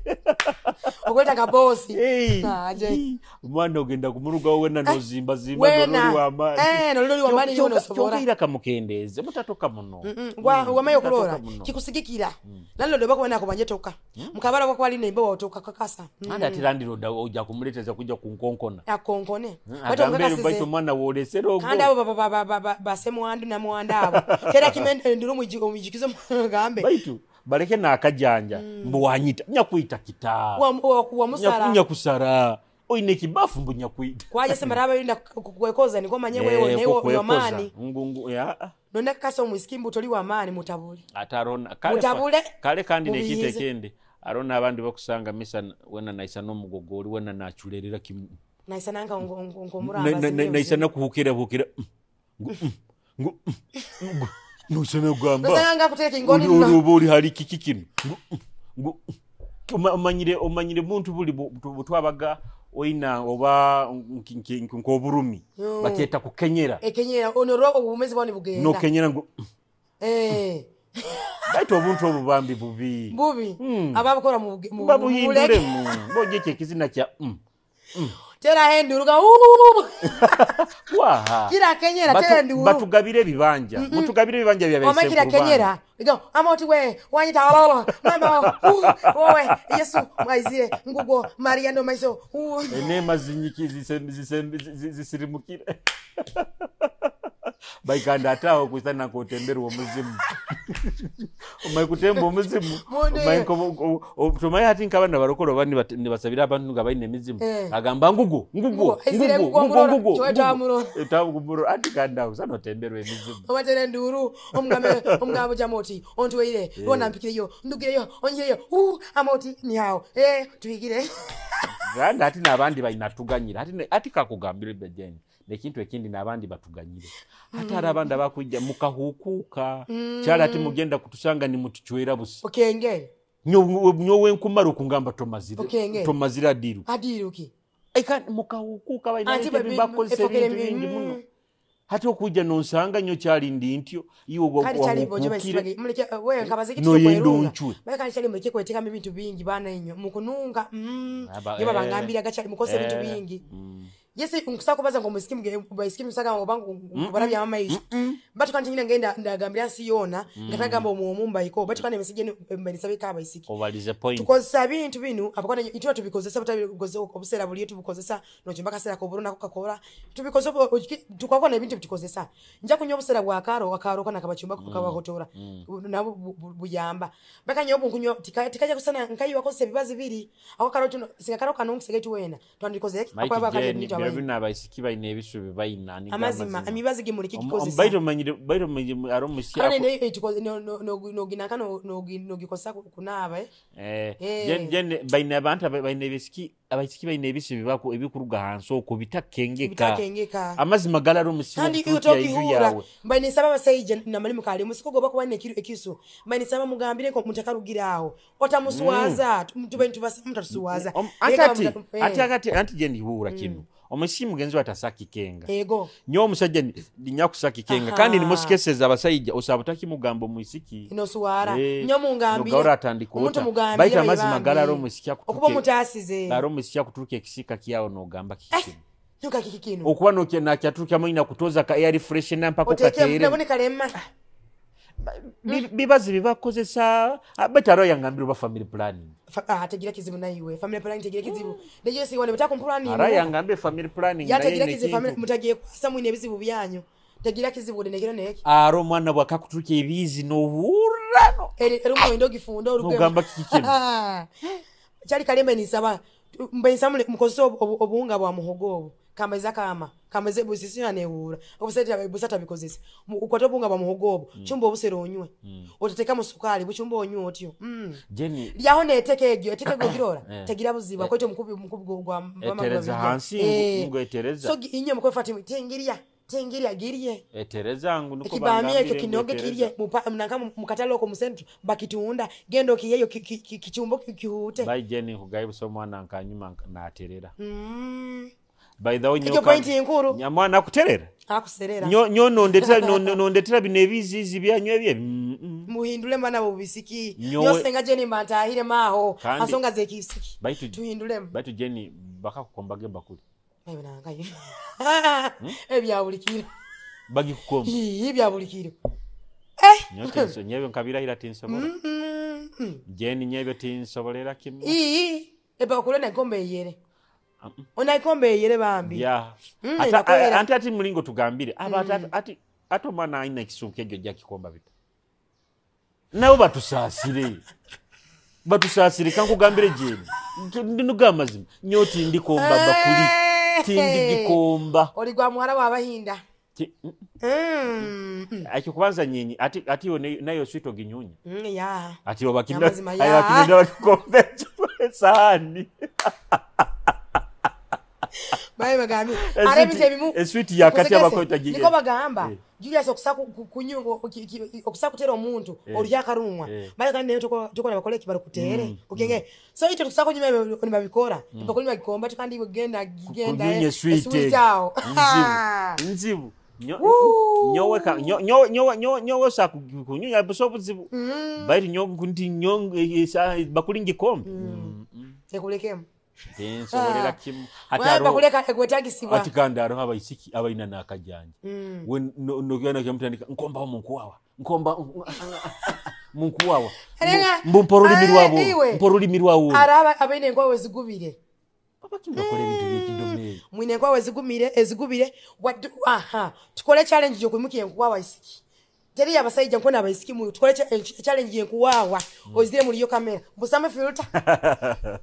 Okweta kabosi. Hey. Aje. Omwana ogenda kumurugawo wena nozimba zimba Wena. nololi w'amaanyi. Nololi w'amaanyi niwe nosobora. Kyonka era kamukendeeze mutatoka muno. Wamaye okulora Mutatoka muno. kikusigikira. Landlord bako bana kubanje toka. Mukabara bako wali nembe watoka kakasa. Andi ati landlord ojja kumuleeteza kujja kunkonkona. Akonkone. Bato Agambe nkakasize. baitu omwana woolesera ogwo. Kandi abo basemwandu namwandu abo. Tera kimende nduru mujikizo mugambe. Baitu baleke n'akajanja mbu wanyita nyakwita kita. Wa musara. Nyakusara. Oine ekibafu mbu nyakwita. Kwaje sema raba yinda kwekoza niko manye wewe newe wa maani. Ngungu ya. None kakasa omwisikimbu toli wa maani mutabule. Ate arona kale Mutabule. Kale kandi n'ekintu Mubiyize. ekindi arona abandi bakusanga misa wena naisa n'omugogo oli wena naculerera kimu. Naisa nanga ngomuramba. Naisa nakuhukira hukira. Ngu ngu naisa nagamba. Naisa nanga kutereka ingoni Oli oba oli hali kiki kino. Ngu omanyire muntu buli butwabaga oina oba nk'oburumi bakyeta kukenyera. Ekenyera ono ro obumezi bwani bugenda. Nokenyera ngu Baitu obuntu obwo bambi bubi. Bubi. Ababukora mu babuhinduremu. Boje ekyo ekizina kya Tera henduruka. Waha. Kira kenyera tera nduru. Batugabire ebibanja. Mutugabire ebibanja bya Mama kira kenyera. Igo amoti we wanyita alala. Mama wowe Yesu mwaizire ngugo Maria ndo maiso. Enema zinyiki zisirimukire. Baikanda atawo kuisana kutemberwa omuzimu. Omaye kutemba omuzimu. Omaye tumaye ati nkabana barokolo bani nibasabira abantu nga balina emizimu. Agamba ngugo ngugo ngugo ngugo. Etamu ati kanda usana otemberwa emizimu. Omatere nduru omugame omugabo jamoti ontweire rona mpikireyo ndugireyo onyireyo amoti ni hao tuigire. Kandi ati n'abandi bainatuganyira ati kakugambire bejeni. Nekintu ekindi n'abandi batuganyire. Ate hari abandi abakujja mukahukuka. Kyali ati mugenda kutusanga ni mutuchwera busa. Okenge. Nyowe nkumara okungamba tomazire. Okenge. Tomazire adiru. Adiru ki? Eka mukahukuka balina bakozesa ebintu bingi muno. Hati okujja nonsanga nnyo kyali ndi ntyo iwe wahukuukire. Wewe nkabaziki Noyenda onchwe. Bale kandi kyali muleke kweteekamu ebintu bingi baana ennyo mukununga. Nyo babangambira gakyali mukose ebintu bingi. Yesi nkusaba kubaza ngo musikimu baisikimu saga obangu kubarabya mama iso. Batu kandi nyina ngenda ndagambira nsi yona ngatagamba omumba iko batu kandi emesije mbanisabika abaisiki. Obalize point. Tukozesa bintu binu abakwana itwa tubikozesa butabikozesa obusera buli tubikozesa nochimba kasera ko buruna kokakora tubikozesa tukakona ebintu bitukozesa. Nja kunywa obusera bwa karo akaro kana kabachumba kukawakotora nabo buyamba. Baka nyobo nkunywa tikaja kusana nkayi wakozesa ebibazi biri akakaro tuno singakaro kanongisege tuwena twandikoze akwaba kandi Bino abaisiki balina ebisubi balina amazima emibazi gimuleke kikozesa. Baito manyire baito manyire aro musi ako. Kale ne noginaka nogikosa kunaaba Jen balina abantu balina ebisiki abaisiki balina ebisubi bako ebikuruga hansi okwo bitakengeka. Bitakengeka. Amazima galaro musi kandi utokihura balina saba abasajja namalimu kale musiko goba kuba ne ekisu balina saba mugambire ko mutakarugira awo otamuswaza mutube ntubasa mutatuswaza. Ati ati jen hura kino. Omusi mugenzi watasaki kenga. Ego. Nyo omusajja nyakusaki kenga. Kandi nimusikeseza abasajja osabutaki mugambo muisiki. Inosuwara. Nyo mungambire. Nogawra atandika ota. Baita amazima galaro omusiki akutuke. Okuba mutasize. Garo omusiki akutuke ekisika kiyawo nogamba kiki. Nuka kiki kino. Okuba no nakyaturuka mwina kutoza ka air freshener mpaka katere. Nabone kalema. Bibazi bibakozesa betaro yangambira oba family planning. Tegira kizibu naiwe family planning tegira kizibu neyo si wone batakumpulani ara yangambye family planning yategira kizibu family mutagiye kwasa mwine ebizibu byanyu tegira kizibu nekiro neki aro omwana bwakakuturuka ebizi nohurano era omuwendo gifunda orugamba nogamba kiki kino kyali kalembe nisaba mbe mukozesa obuwunga bwa muhogo obwo kamaiza kama kamaize busisi anehura obuseta busata bikozesa ukwata obuwunga bwa muhogo obwo chumba obusero onywe otateka mu sukali buchumba onywe otyo Jenny lyaho neteke egyo eteke gogirora tegira buziba kwete omukubi gwa etereza hansi ngo etereza so inye mukwefati tingiria tingiria girye etereza ngu nuko bangambire ekyo kinoge kirye mnanka mukatalo ko musentro bakitunda gendo kiyeyo kichumbo kihuute by Jenny kugayibusa omwana nkanyuma naterera by the way nyoka point inkuru nyamwana akuterera akuserera nyo nondetera nondetera bino ebizizi byanyu ebye muhindule mana bubisiki nyo senga Jenny mantahire maho asonga zekisiki tuhindule baitu Jenny bakakukomba gemba kuli nangayo ebya bulikiro bagikukomba ebya bulikiro nyo nyebyo nkabirahira tinsobola Jenny nyebyo tinsobolera kimu ebakule nekombe yere onaikombe yere bambi yeah. Ati ati mulingo tugambire aba ati ati omwana alina ekisunku ekyo ojja kikomba bita nabo batusaasire batusaasire kankugambire Jenny ndinuga amazima nyo tindikomba bakuli tindigikomba oli gwa muwala w'abahinda ekyo kubanza nyenyi ati ati nayo sweet oginyunya yeah. Ati obakinda abakinda bakikomba esaani baye bagambi are ebintu ebimu esweet yakati abakweta gige niko bagamba Julius okusa kutera omuntu olya karumwa baye kandi toko na bakole kibaro kutere okenge so ito tukusa kunyuma ni babikora bakoli bagikomba kandi genda genda sweet awo nzibu nyowe nyowe nyowe nyowe sa kunyunya buso buzibu bali nyo nti nyo bakuli ngikombe ekulekemu tinsobolera kimu ati ati kandi hariho abaisiki abaina nakajanja we nogenda kyamutandika nkomba munkuwawa nkomba munkuwawa mbu mpora olulimi rwabo mpora olulimi rwawo araba abaine enkwawa ezigubire bakora ebintu by'ekidomero mwine enkwawa ezigumire ezigubire tukole challenge y'okwimuka enkuwawa isiki teri abasajja nkona abaisiki mu tukole challenge yenkuwawa ozire muri yo kamera mbusame filter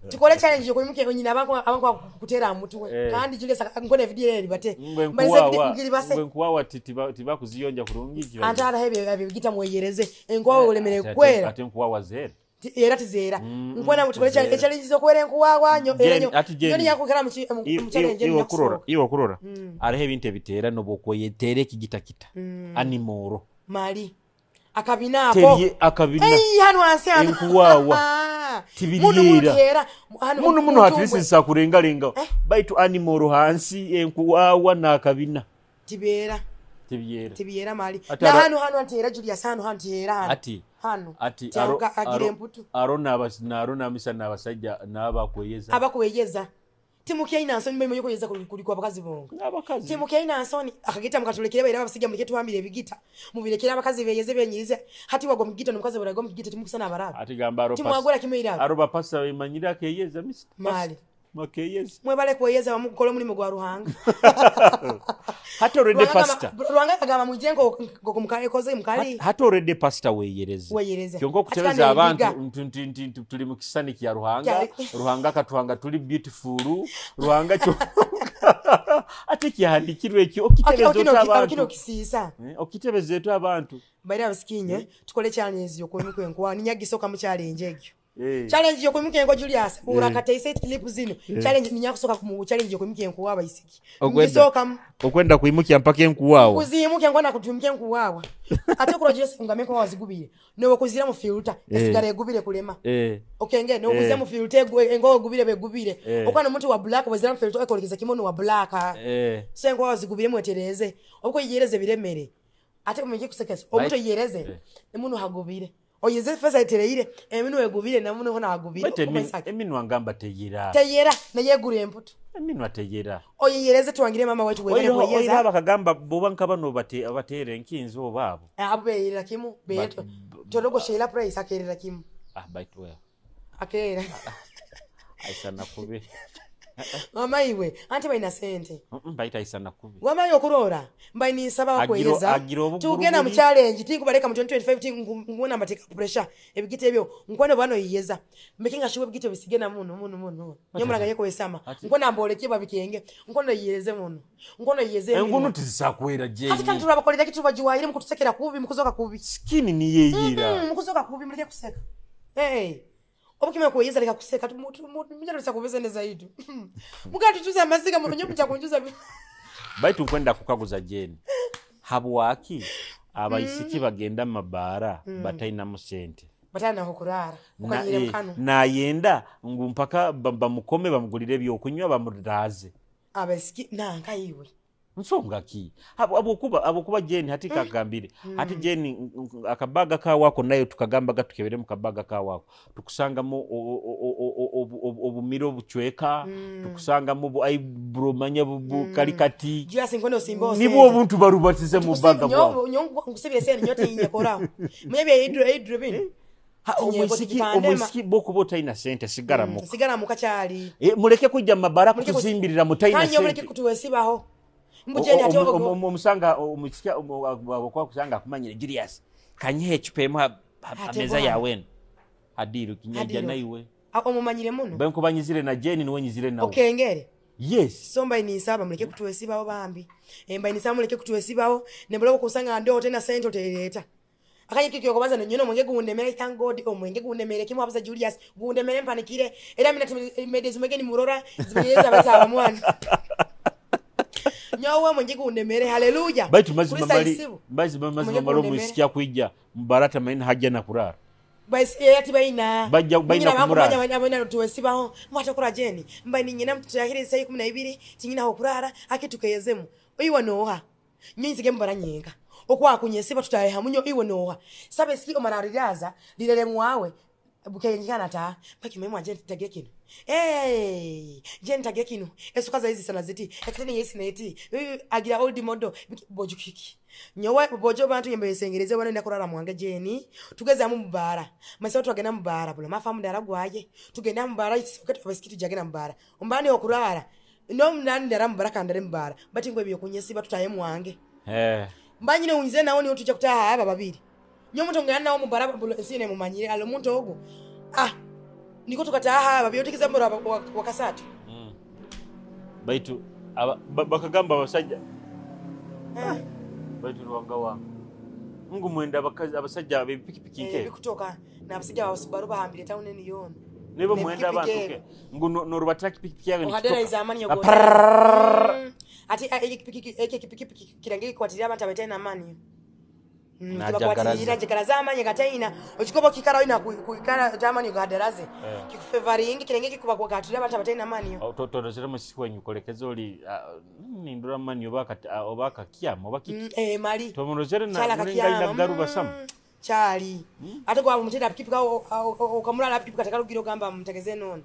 tukole challenge yokwimuka nyina abanko kutera mutwe kandi Julius nkona video eri bate ngwe nkuwawa tiba kuziyonja kurungi antara hebe abigita mweyereze enkuwawa olemere kwera ate nkuwawa zera era tizera nkona tukole challenge zokwera enkuwawa nyo era nyo nyo yakukera mu challenge iwo kurora iwo kurora ariho ebintu ebitera nobokoyetere kigitakita animoro mali akabina ako akabina hano hansi hano enkuwawa tibiriera muno muno hatirisi kurengarenga baitu animoro hansi enkuwawa nakabina tibeera tibyera tibyera mali na hano hano antera Julius hano hano tera hano ati hano ati agira emputu aro nabas naro namisa nabasajja nabakweyeza abakweyeza timukia ina nsoni mwe yokweyeza kuliko abakazi bongo abakazi timukia ina nsoni akagita mukatulekera baira abasijja muleke tuhambire ebigita mubirekera abakazi beyeze benyirize hati wagwa mugita nomukazi buragwa mugita timukusana abaraba ati gamba aro timwagora kimwe aro bapasa bemanyira akeyeza mr mali makeyeza mwebale kweyeza bamukola omulimu gwa Ruhanga hati already pastor Ruhanga agamba mujengo ngokumkaekoze mukali hati already pastor weyereze kyonko kutebeza abantu nti tuli mu kisani kya Ruhanga Ruhanga katuhanga tuli beautiful Ruhanga kyo ate kihandikirwe ekyo okitebeza abantu kino kisisa okitebeza eto abantu baira abasikinye tukole challenge yokwemuka enkuwa ninyagisoka mu challenge egyo challenge yokwimuka enkuwa Julius urakata ise clip zino challenge ninyakusoka ku challenge yokwimuka enkuwa abaisiki ngisoka okwenda kuimukia mpaka enkuwawa kuzimuka enkuwa nakutumika enkuwawa ate okura Julius ngame enkuwa wazigubire nowe kuzira mu filter esigara egubire kulema okenge nowe kuzira mu filter enkuwa egubire begubire okwana omuntu wa black wazira mu filter ekolekeza kimono wa black so enkuwa wazigubire mwetereze obuko yereze biremere ate mumenye kusekesa omuntu yereze nemuntu hagubire Oyeze fesa etereire eminwa egubire namuno hona agubire. Baitu eminwa ngamba teyera. Teyera naye egura emputu. Eminwa teyera. Oyeyereze twangire mama wetu webale kweyeza. Oiho bakagamba boba nkaba no batere enkinzo obabo. Abo beyerera kimu beto. Torogo Sheila Price akerera kimu. Ah baitu wewe. Akera. Aisana kubi. Mama iwe anti balina sente. Baita aisana kubi. Wama yo kurora mbai ni saba kweyeza. Tugenda mu challenge tinkubaleka mu 2025 tinkuona mateka pressure ebigite ebyo nkwano bano yiyeza. Making sure ebigite bisigena muno muno muno. Nyomuranga yeko wesama. Nkwona mboleke babikenge. Nkono yiyeze muno. Nkono yiyeze. Engunu tizisakwera je. Ati kandi turabakolera kitu bajiwaire mukutusekera kubi mukuzoka kubi. Skin ni yeyira. Mukuzoka kubi muleke kuseka. Hey. Obukime kuweza leka kuseka mujja kubeza neza itu. Mugati tuza amaziga munyo mujja kunjuza. Baitu nkwenda kukaguza Jane. Habwaki abaisiki bagenda mabara bataina mu sente. Batana hokurara ukanyira mukano. Nayenda ngu mpaka bamukome bamugulire ebyokunywa bamuraze. Abaisiki nanka iwe. Nsonga ki? Abokuba Jane hati kagambire. Hati Jane akabaga ka wako nayo tukagamba gatukebere mu kabaga ka wako. Tukusanga mu obumiro buchweka, tukusanga mu bu eyebrow manya bu kalikati. Julius ngono simbo. Nibo obuntu barubatize mu baga bwa. Nyo nkusibye sene nyote yinyekora. Mwenye eyebrow bin. Omwisiki boko botaina sente sigara muka. Sigara muka chali. Muleke kujja mabara kutuzimbirira mutaina sente. Kanyo muleke kutuwesibaho. Omusanga omusika okwa kusanga kumanyire Julius kanyehe echupa ameza yawe hadiru kinyaja naiwe omumanyire muno benko banyizire na Jane niwe nyizire nawe okengere. Yes so mba ni saba muleke kutuwesibaho bambi mba ni saba muleke kutuwesibaho nembolo kusanga ndo tena sente oteleta akanye kikyo kubanza nyono mwenge gundemere thank God omwenge gundemere kimwe abuza Julius gundemere mpanikire era mina medezi mwenge ni murora zimenyeza bataba mwana. Nyawe mwenye gundemere haleluya. Baitu mazima mali mazima mazima malo mwisikia kuija mbarata maina haja na kurara. Basi ati baina. Bajja baina kumurara. Baina baina tuwesibaho mwata kura Jeni. Mba ni nyina mtu sai 12 tinyina ho kurara akitukeyezemu. Oyiwa noha. Nyinzi mbara nyenga. Okwa kunyesiba tutaye hamunyo iwe noha. Sabe siki omarariraza lirere mwawe bukenyana ta paki memwa Jeni tage kino. Eh, Jeni tage kino. Esukaza hizi sana ziti. Ekatene yesi na eti. Agira old model bojo kiki. Nyowe bojo bantu yembe sengereze wana ndakurara mwange Jeni. Tugeza mu mubara. Masa tugenda mubara bulo mafamu ndaragwaye. Tugenda mubara isoketa basikitu jagena mubara. Umbani okurara. No mnani ndara mubara kandare mubara. Bati ngwe byokunyesiba tutaye mwange. Eh. Mbanyine unyize nawo ni otujja kutaha aba babiri. Nyomuntu ngana nawo mubara bulo sine mumanyire alo muntu ogo. Ah. Niko tukataha aba byotekeza mbora wakasatu. Baitu bakagamba abasajja. Baitu ruwanga wangu. Mungu mwenda abakazi abasajja ab'epikipiki nke. Bikutoka na abasajja abasubaru bahambire town eni yono. Nibo mwenda abantu ke. Ngu norubatira pikipiki yawe ni. Zamani yogo. Ati ekipikipiki kirangiki kwatira abantu abatayina amani. Najagaraza amani gatayina okikobo kikara ina kuikara jamani gadaraze kikufevaringi kirangiki kuba kwatira abantu abatayina amani. Ototorozera musiki wenyu kolekeza oli nindura amani oba kakyama oba kiki. Mali. Tomurozere na nenga garuba sam. Chali. Ate kwa mutenda pikipiki okamulala pikipiki atakarugira ogamba mutegeze nono.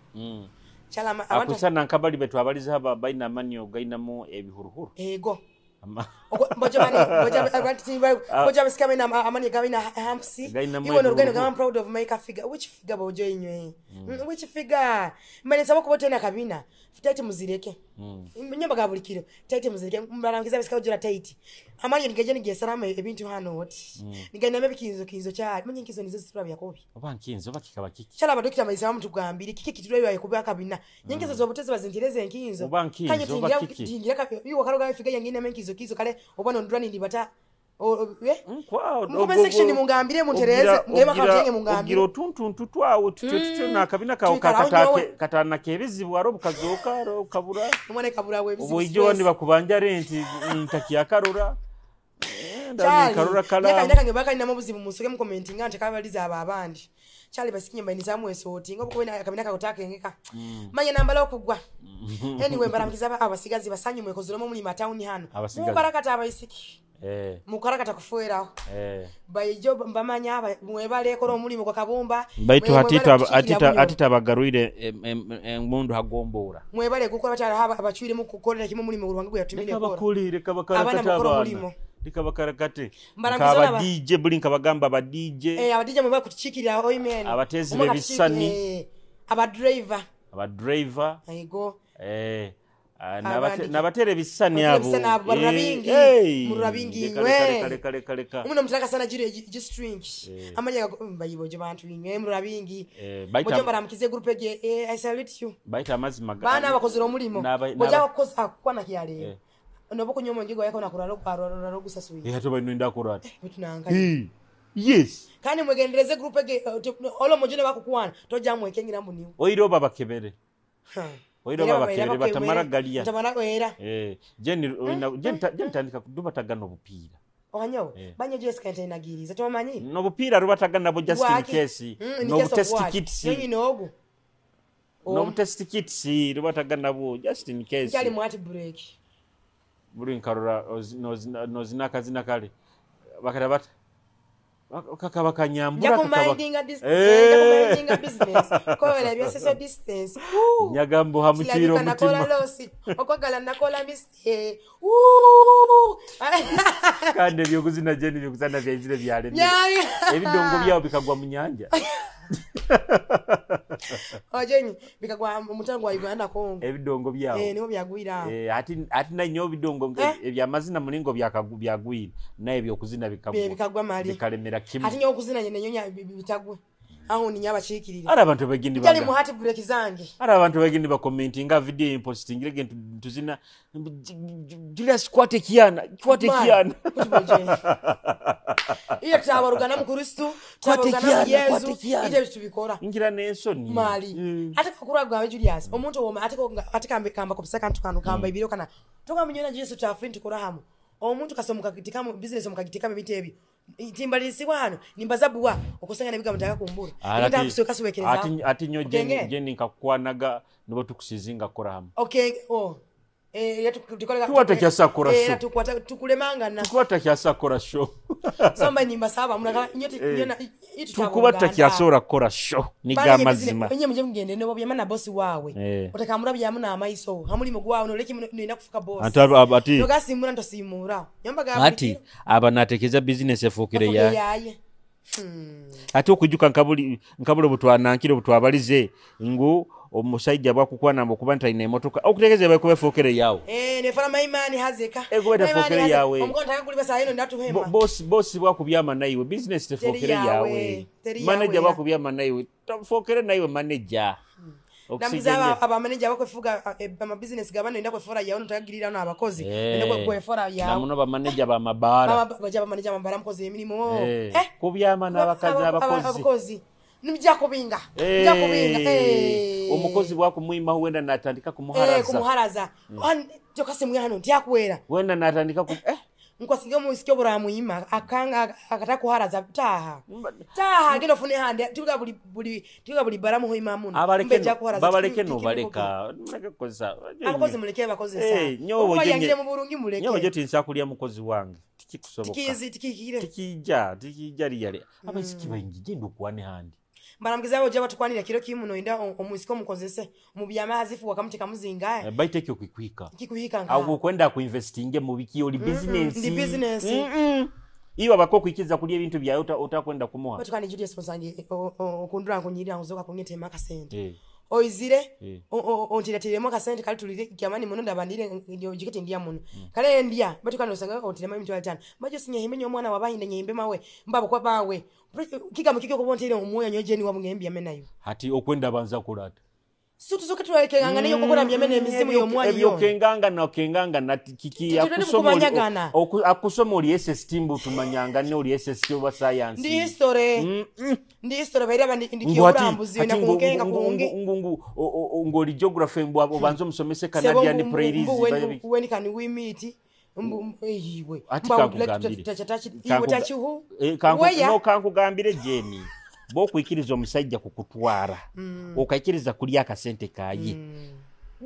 Chala abantu akusana nkabali betu abaliza haba baina amani ogainamu ebihuruhuru. Ego. Mboja mani mboja abantu mboja basika baina amani gaina hampsi. Iwe norugendo gamba I'm proud of my figure. Which figure bojo inywe? Which figure? Mbane sabo kubotena kabina. Tight muzireke. Nyamba gabulikiro. Tight muzireke. Mbarangiza basika ojora tight. Amani ngeje ngesalama ebintu hano oti. Nigenda mebikinzo kinzo cha. Manye nkizo nizo zitura byakobi. Oba nkinzo bakikaba kiki. Chala abadokita maisha mutugambire kiki kitulwa yakuba kabina. Nyengezo zobutezi bazintereze nkinzo. Oba nkinzo oba kiki. Tingira ka iwo karoga figure yangina menkizo kizo kale obano ndurani ndibata. Mu section mungambire muntereze ngema katenge mungambire. Ogira otuntuntu twawo tutyo na kabina kawo katana kebizibu aro bukazoka aro kabura. Omwana kabura we bizibu. Obuijo ndi bakubanja rent ntakiyakarura. Ndani karura kala. Nyaka nyaka ngebaka nina mubuzibu musoke mu commenting ante kabaliza aba abandi. Chali basikinye mba nizamu esoti ngobo kubena kabina kakotaka Manye nambala okugwa. Anyway mbaramukiza abasigazi basanyu mwekozolomo muri town hano. Mukarakata abaisiki. Mukarakata kufueraho. Baijo mbamanya mwebale kola omulimu gwa kabumba. Baitu hatita bagaruire emundu hagombora. Mwebale gukora bakyala haba abachwire mu kukolera kimu mulimu Ruhanga gwe yatumire kora. Bakulire kabakarakata abana. Likabakaragate nkaba DJ buli nkabagamba aba DJ aba DJ mwebale kutuchikirira amen. Abatezi bebisani aba driver aigo nabatera ebisani abo murabingi leka umuno mutaka sana jire G-string amanya bayibo je bantu inywe murabingi bojo baramukize group ege I salute you baita amazima bana abakozera omulimo boja bakoza kwana kyale nobo kunyomo ngigo yako nakuralo kwaralo gusasuye ate bayino ndakurata bitunanga yes kandi mwegendereze group ege olo mojone bakukwana toja mwekengira mbuniwe oiro babakebere oiro babakebere batamara galia batamara era jeni jeni tandika kudubatagana obupiira ohanyo banyo Jessica ntainagiriza tomanyi no bupiira rubatagana bo just in case no test kits nogu no test kits rubatagana bo just in case kyali mwati break buli nkarora nozina kazina kale bakara bata kakabakanyambura kakaba business ko la social distance nyagambo hamuchiro mutima okwagala nakola mistake kandi ebyokuzina jeni byokuzana byaizire byaleme ebidongo byawo bikagwa mu nyanja ojenyi bikagwa mutango wa Uganda Kongo ebidongo byawo niho byagwira ati nanyo ebidongo ebyamazina mulingo byagwira naye ebyokuzina bikagwa mali bikalemera kimwe ati nyo okuzina nyenyonya bitagwe aho ni nyabashikirira ara abantu bagindi baga cyali muhati break zange ara abantu bagindi ba commentinga video imposting rege tuzina Julius kwate kiana iyo twabarugana mu Kristo twabarugana mu Yesu ije tubikora ngira nensoni mali ate kakura gwawe Julius omuntu woma ate ate kambe kamba kopsa kantu kanu kamba ibiro kana toka munyona Yesu tafrin tukora hamu omuntu kasomuka kitikamu business omukagitika ebintu ebyo timbalisiwa hano nimbazabuwa okusanga nebiga mutaka kumbura ndita kusoka suwekereza ati nyo jeni nkakwanaga nibo tukusizinga kora hamu okay oh tukwata kyasa kora show tukwata tukulemanga na tukwata kyasa kora show somba nimbasaba munaka nyo nyona tukwata kyasora kora show nigamazima enye muje mugende no byama na boss wawe otakamura byamu na amaiso hamulimo gwawe no leki nina kufuka boss ati nogasimura ntosimura nyambaga ati aba natekeza business efukire yaye ati okujuka nkabuli obutwanankire obutwabalize ngu omusajja bwakukwana mbu nta ine emotoka okutegeze bakubefokere yawe nefala maimani hazeka egweta fokere yawe omukono takaguli basa ino ndatuhema boss bwakubyama naiwe business tefokere yawe manager bwakubyama naiwe tafokere naiwe manager Namuzaba aba manager bakwefuga ama business gabano ndakwe fora yawe ntakagirira no abakozi ndakwe kwefora yawe namuno ba manager ba mabara baja ba manager mabara mukozi emirimu kubyama n'abakazi abakozi nimjja kubinga omukozi bwakumwima wenda natandika kumuharaza kumuharaza tokase hano ntiyakuwera wenda natandika nkwasiga musikyo buramuyima akanga akatakuharaza taha taha genda ofune hande tuga buli tuga buli baramu hoima muno mbeja kuharaza babaleke no baleka muleke kukozesa abakozi muleke bakozesa nyobo je mu burungi muleke nyobo je tinsa kulya mukozi wange tikikusoboka tikizi tikikire tikija liyale abaisiki baingi genda okuwane handi Mbaramgiza abo jaba tukwanira kiro kimu no inda omusiko mukozese mu byamazifu wakamuteka muzinga baite kyo kwikuhika kikuhika nka awo kwenda ku investinge mu biki oli business ndi business iwa bako kuikiza kulya ebintu bya utakwenda kumuha batukani Julius sponsor okundura nkunyirira nzoka kunyete maka sente oizire ontiratiremo kasente kali tulire kyamani muno ndabandire njikete ndiya muno kale ndiya batukani osanga ontirema emitwalo 5 majo sinyehimbe omwana wabahinda nyehimbe mawe mbabo kwa bawe kika mukike okubontera omwoyo nyojeni wabungembya menayo hati okwenda banza kulata sutusoke tulekenganga neyo kokora mbyamene emizimu y'omwanyi ebyo kenganga na kenganga na kiki akusoma akusoma oli SST mbu tumanyanga ne oli SST oba science ndi history ndi history baira bandi ndikyoburambuzi na kunkenga kungi ngungu ngoli geography mbu obanzo musomese Canadian prairies when can we meet mbu iwe ati kankugambire iwe tachihu no kankugambire Jenny bokuikiriza omusajja kukutwara okaikiriza kulya akasente kaye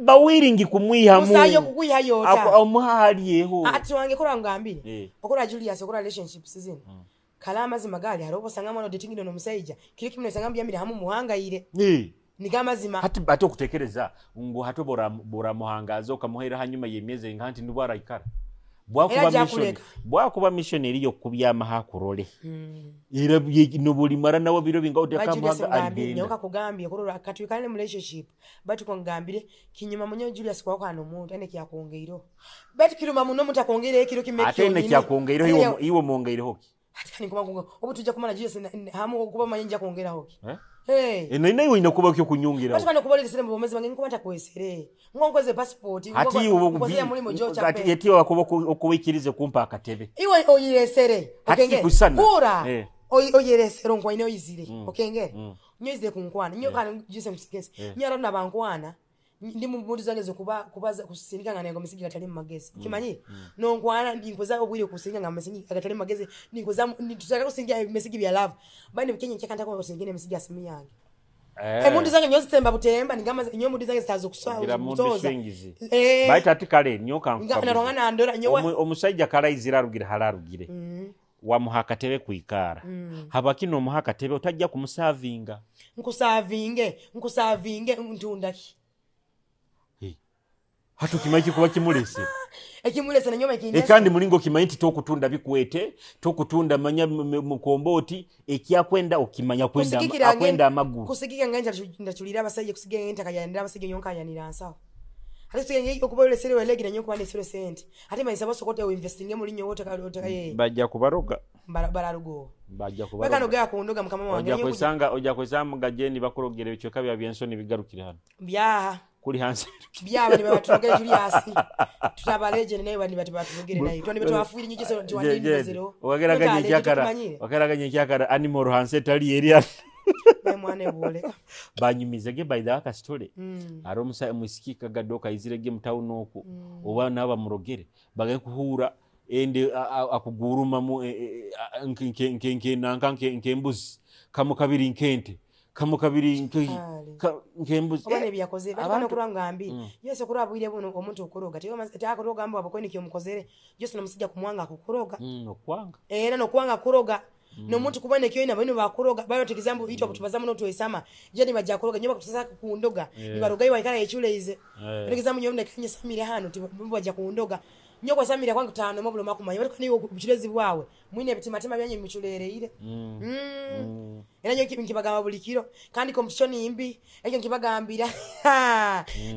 Bawiringi kumwihamu. Musayo kukwihayo ota. Omuha haliyeho. Ati wange kora ngambire. Okora Julius okora relationships zino. Kala amazima gali hariho osanga mwana dating no musajja. Kiri kimwe osanga mbyamire hamu muhangayire. Niga amazima. Hati ate okutekereza ngu hato boramuhangaza okamuhera hanyuma y'emyezi nka nti nibwo araikara. Bwakuba mission eriyo kubyama hakurole. Era nobulimara nawe biro binga otakamuhaga aligenda. Nyoka kugambye kurora katwikane mu relationship. Batu kongambire kinyuma munyo Julius kwa kwano omuntu ane kyakongeiro. Batu kiruma muno mutakongere ekiro kimekyo. Ate ne kyakongeiro iwo mongeireho ki? Ati kani kuma kongo obu tujja kumala Julius hamu kuba manyinja kongeraho ki? Hey. Eno inayo inakuba kyo kunyungira. Batu kana kubalira sere mu mazima ngi kumata kwesere. Ngonkoze passport. Ati ubo mulimo jocha. Ati yetiwa wakuba okuwikirize kumpa akatebe. Iwe oyiresere. Okenge. Kusana. Kura. Oyiresere nkwa ine oyizire. Okenge. Nyoizire kunkwana. Nyo kana Julius msikese. Nyara na bankwana. Ndi mu zange kuba kubaza kusindika nga nengo misigi gatali magezi. Kimanyi? No nkwana ndinkoza obwire kusindika nga misigi gatali magezi. Ninkoza tusaka kusindika misigi bya love. Bani Kenya kyakanta ko kusindika misigi ya simu yange. Emundu zange nyozi temba butemba ningama nyo mundu zange zitazo kuswa kutoza. Baita ati kale nyoka nka. Nga ndora nyowa. Omusajja kalaizira arugire halarugire. Wamuha akatebe kuikara. Habaki no muha akatebe utajja kumusavinga. Nkusavinge ntundaki. Hatu kimanyi kuba kimulese. Ekimulese na nyoma ikindese. Ekandi mulingo kimanyi nti tokutunda bikwete, tokutunda manya mukomboti, ekyakwenda okimanya kwenda akwenda amaguru. Kusigika nganja ndachulira abasajja kusiga ngenta kayanira abasajja nyonka yanira nsawo. Ate sigenge okuba lesere welegi na nyonka bandesere sente. Ate mayisa basokote investinge mulinyo wote kalota Bajja kubaroga. Bararugo. Bajja kubaroga. Bakano gaya kundoga mukama wange. Ojja kwesanga gajeni bakurogere bichoka bya byensoni bigarukira hano. Byaha. Kuli hansi. Byaba ni babatugere Julius. Tutabaleje naye bani batugere naye. Twani batwafuiri nyingi so twandini zero. Wageraganye kyakara. Wageraganye kyakara animal hansi tali area. Ne mwana bole. Banyumizege by the akastole. Aro musa musiki kagadoka izirege mutawuno oku. Oba naba murogere. Bage kuhura ende akuguruma mu nke nanka nke mbuzi. Kamu kabiri nkente. Kamu kabiri nkembuzi. Obane byakoze bali kuranga mbi. Yesu kurabwire buno omuntu okuroga. Teyo takoroga mbo abakweni kyo mukozere. Yesu namusijja kumwanga kukuroga. Nokwanga. Era nokwanga kuroga. No muntu kubane kyo ina bano bakuroga. Bayo tekizambu itwa butubazamu no twesama. Je ni bajja kuroga nyoba kutusasa kundoga. Ni baroga iwa ikala echuleize. Tekizambu nyoba ndakanye samira hano bajja kundoga. Nyoko samira kwangu tano mabulo makumanya. Bali kani obuchulezi bwawe. Mwine bitimatema byanye michulereire. Era nyo nkibagamba buli kiro kandi competition imbi ekyo nkibagambira.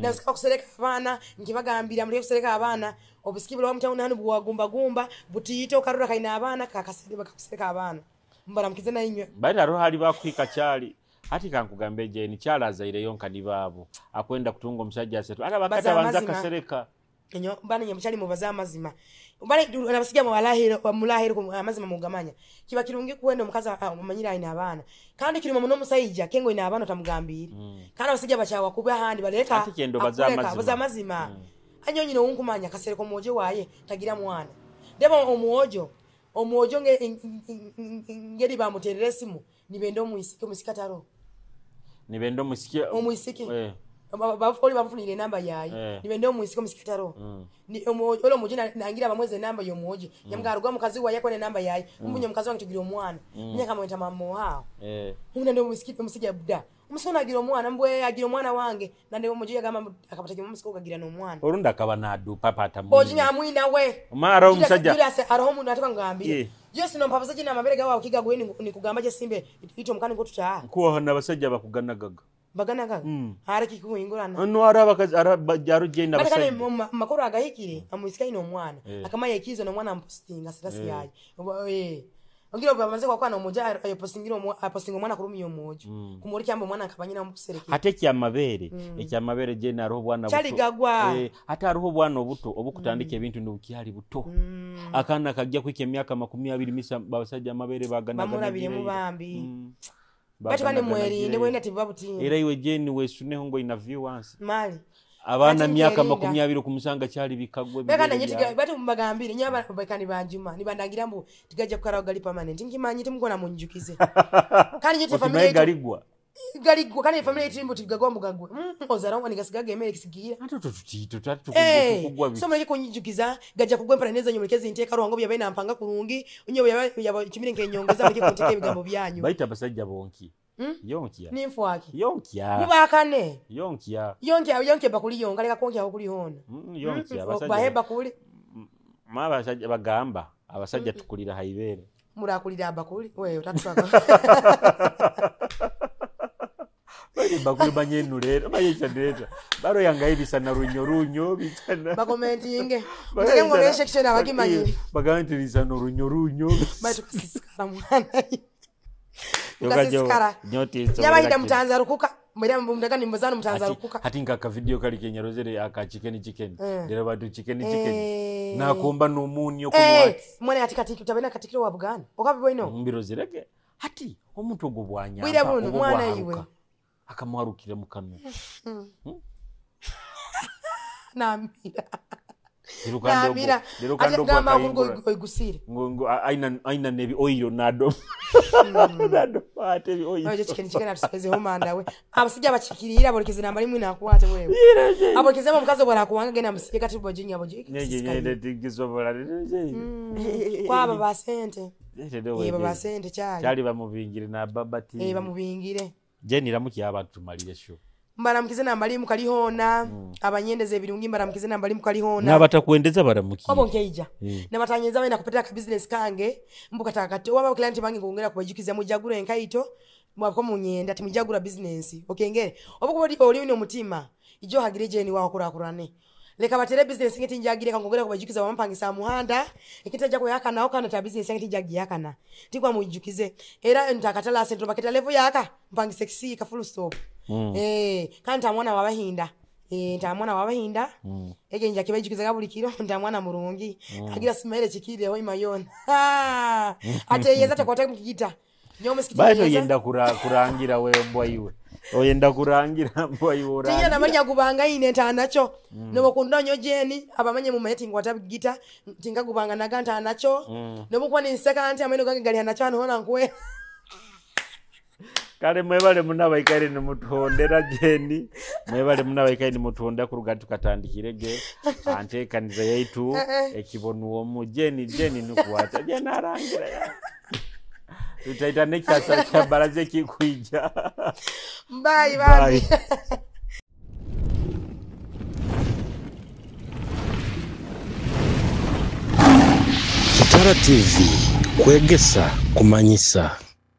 Nasika kusereka abaana nkibagambira muri kusereka abaana obusikibula wa mutawuni hano bwagumba gumba butiyite okarura kaina abaana kakasere bakakusereka abaana mbara na inywe bali aro hali bakwika kyali ati kankugambe je ni kyalazaire yonka ni baabo akwenda kutunga omusajja asetu ala bakata banza kasereka enyo bana nyamuchali mubaza amazima bale nabasiga mu walahiro mulahiro amazima mugamanya kiba kirungi kuwenda omukazi omanyira ina abaana kandi kiruma muno musayija kengo ina abaana tamugambira. Kandi abasijja bachawa kuba handi baleka ati kendo baza amazima baza amazima. Anyo nyino unkumanya kasereko mojo waye tagira mwana deba omuojo ngeri bamuterere simu nibendo muisike musikataro nibendo musike omuisike. Bafoli bamufunire namba yayi. Nibende omuisiko musikataro. Ni olo mujina nangira bamweze namba yo muoje. Nyamgaruga mukazi wa yakone namba yayi. Umunye mukazi wange tugira omwana. Nyaka mwenta mamo hao. Umuna ndo musike buda. Umusona agira omwana mbwe agira omwana wange. Nande omuoje yagamba akapata kimu kagira no omwana. Orunda akaba nadu papa atamu. Ojinya amwina we. Mara omusajja. Julius aroho mundu atuka ngambire. Yesu no mpabaza jina amabere gawa ukiga gweni nikugamba je simbe ito mukani ngo tutaa. Kuwa nabasajja bakuganagaga. Baganagaga. Hara kikuingurana. No araba araba jenda basajja. Bakane makoro agahikire amuisika ino omwana. Akamaya ikizo no mwana ampostinga status yaye. Ngira bamaze kwa kwana omoja ayopostingira apostinga omwana kurumi omojo. Kumuri kyamba omwana akabanyina omukuserekera. Hate kyamabere, ekyamabere je na roho bwana buto. Chaligagwa. Hata roho bwana obuto obukutandika ebintu ndukyali buto. Akana kajja kwike emyaka 20 misa basajja amabere baganaga. Bamulabire mu bambi. Batu kane mwerinde wenda tibabuti. Era iwe jeni wesuneho ngo ina viewers. Mali. Abana myaka 20 kumusanga kyali bikagwe. Bekana nyeti batu mbagambire nyaba bekani banjuma nibandangira mbu tigaje kukarawo gali permanent nkimanyi timukona munjukize. Kandi nyeti familia galigwa. Galigwa kandi family yetu tigagwa mugagwe. Ozara ngo nigasigaga emere kisigira. Ate tutito tatu Eh, tukugwa so muleke kunyijukiza gajja kugwa empala neza muleke zinteeka rwango byabaye nampanga kurungi unyo byaba kimire nkenyongeza muleke kunteka ebigambo byanyu. Baita abasajja bonki. Yonkya. Ninfwaki. Yonkya. Mubakane. Yonkya. Yonkya yonkya bakuli yonka leka konkya okuli hona. Yonkya abasajja. Baheba kuli. Ma abasajja bagamba abasajja tukulira haibere. Murakulira abakuli wewe utatutaka. Bali bakuli banyenu leero bayechaneta baro yanga na runyo runyo bitana bakomentinge muteke ngo section abagimanyire bagamba nti bisana runyo runyo baitu kasisikara mwana kasisikara yabayida mutanza rukuka mwera mundaka nimbazana mutanza rukuka hati nka ka video kali kenya rozere aka chicken chicken lero batu chicken chicken nakomba nomunyo kumwa mwana ati katiki utabena katikiro wa Buganda okabibo ino mbirozereke hati omuntu ogwo bwanya bwira buno mwana iwe akamwarukira mu kanwa. Namira. Namira. Ate gamba oigusire. Ngo aina nebi oyo nado. Nado ate bi oyo. Oyo chicken chicken atusipeze homanda we. Abasijja bachikirira bolekeze namba limwe nakwate wewe. Abolekeze mukazi bwala kuwanga genda musike kati bojinya boji. Nye tigisobola. Kwaba basente. Baba sente kyali. Kyali bamubingire na baba ti. Bamubingire. Jeni ramuki abantu tumalire sho. Mbaramukize na mbali mukalihona abanyendeze ebirungi mbaramukize na mbali mukalihona. Nabatakuendeza baramuki. Obo nkeija. Nabatanyeza wenda kupetera ka business kange mbuka takati waba client bangi ngongera kubajukiza mujagura enkaito mwako munyenda timujagura business. Okengere. Obo kuba oli ni omutima ijo hagire Jeni waho kurakurane. Leka batere business ngeti njagire kangongera kubajukiza wampangisa muhanda ekitaja kuyaka na okana ta business ngeti njagiyakana. Tikwa mujukize era ntakatala central market level yaka mpangise kisi ka full stop. Kandi mwana wabahinda. Nta mwana wabahinda. Ege nja kibajukiza buli kiro nta mwana murungi. Agira smile chikire ho imayona. Ate yeza takwata mukigita. Nyomo sikiti. Baito yenda kurangira wewe mbwa iwe. Oyenda kurangira mbwa iwe orangira. Tinya namanya kubanga ine ntanacho. Nobokunda nyo Jeni abamanye mu meeting watabigita tinga kubanga naga ntanacho. Nobokwa ni nseka anti ameno gange gali anacho anoona nkwe. Kale mwebale munabaikaire nimutuhondera Jeni. Mwebale munabaikaire nimutuhondera kuruga tukatandikirege anteekaniza yaitu ekibonuwo mu Jeni Jeni nukuwata Jeni arangira ya. Tutaita nekyasa kya baraze kikuija. Bye bye. Kitara TV kwegesa kumanyisa.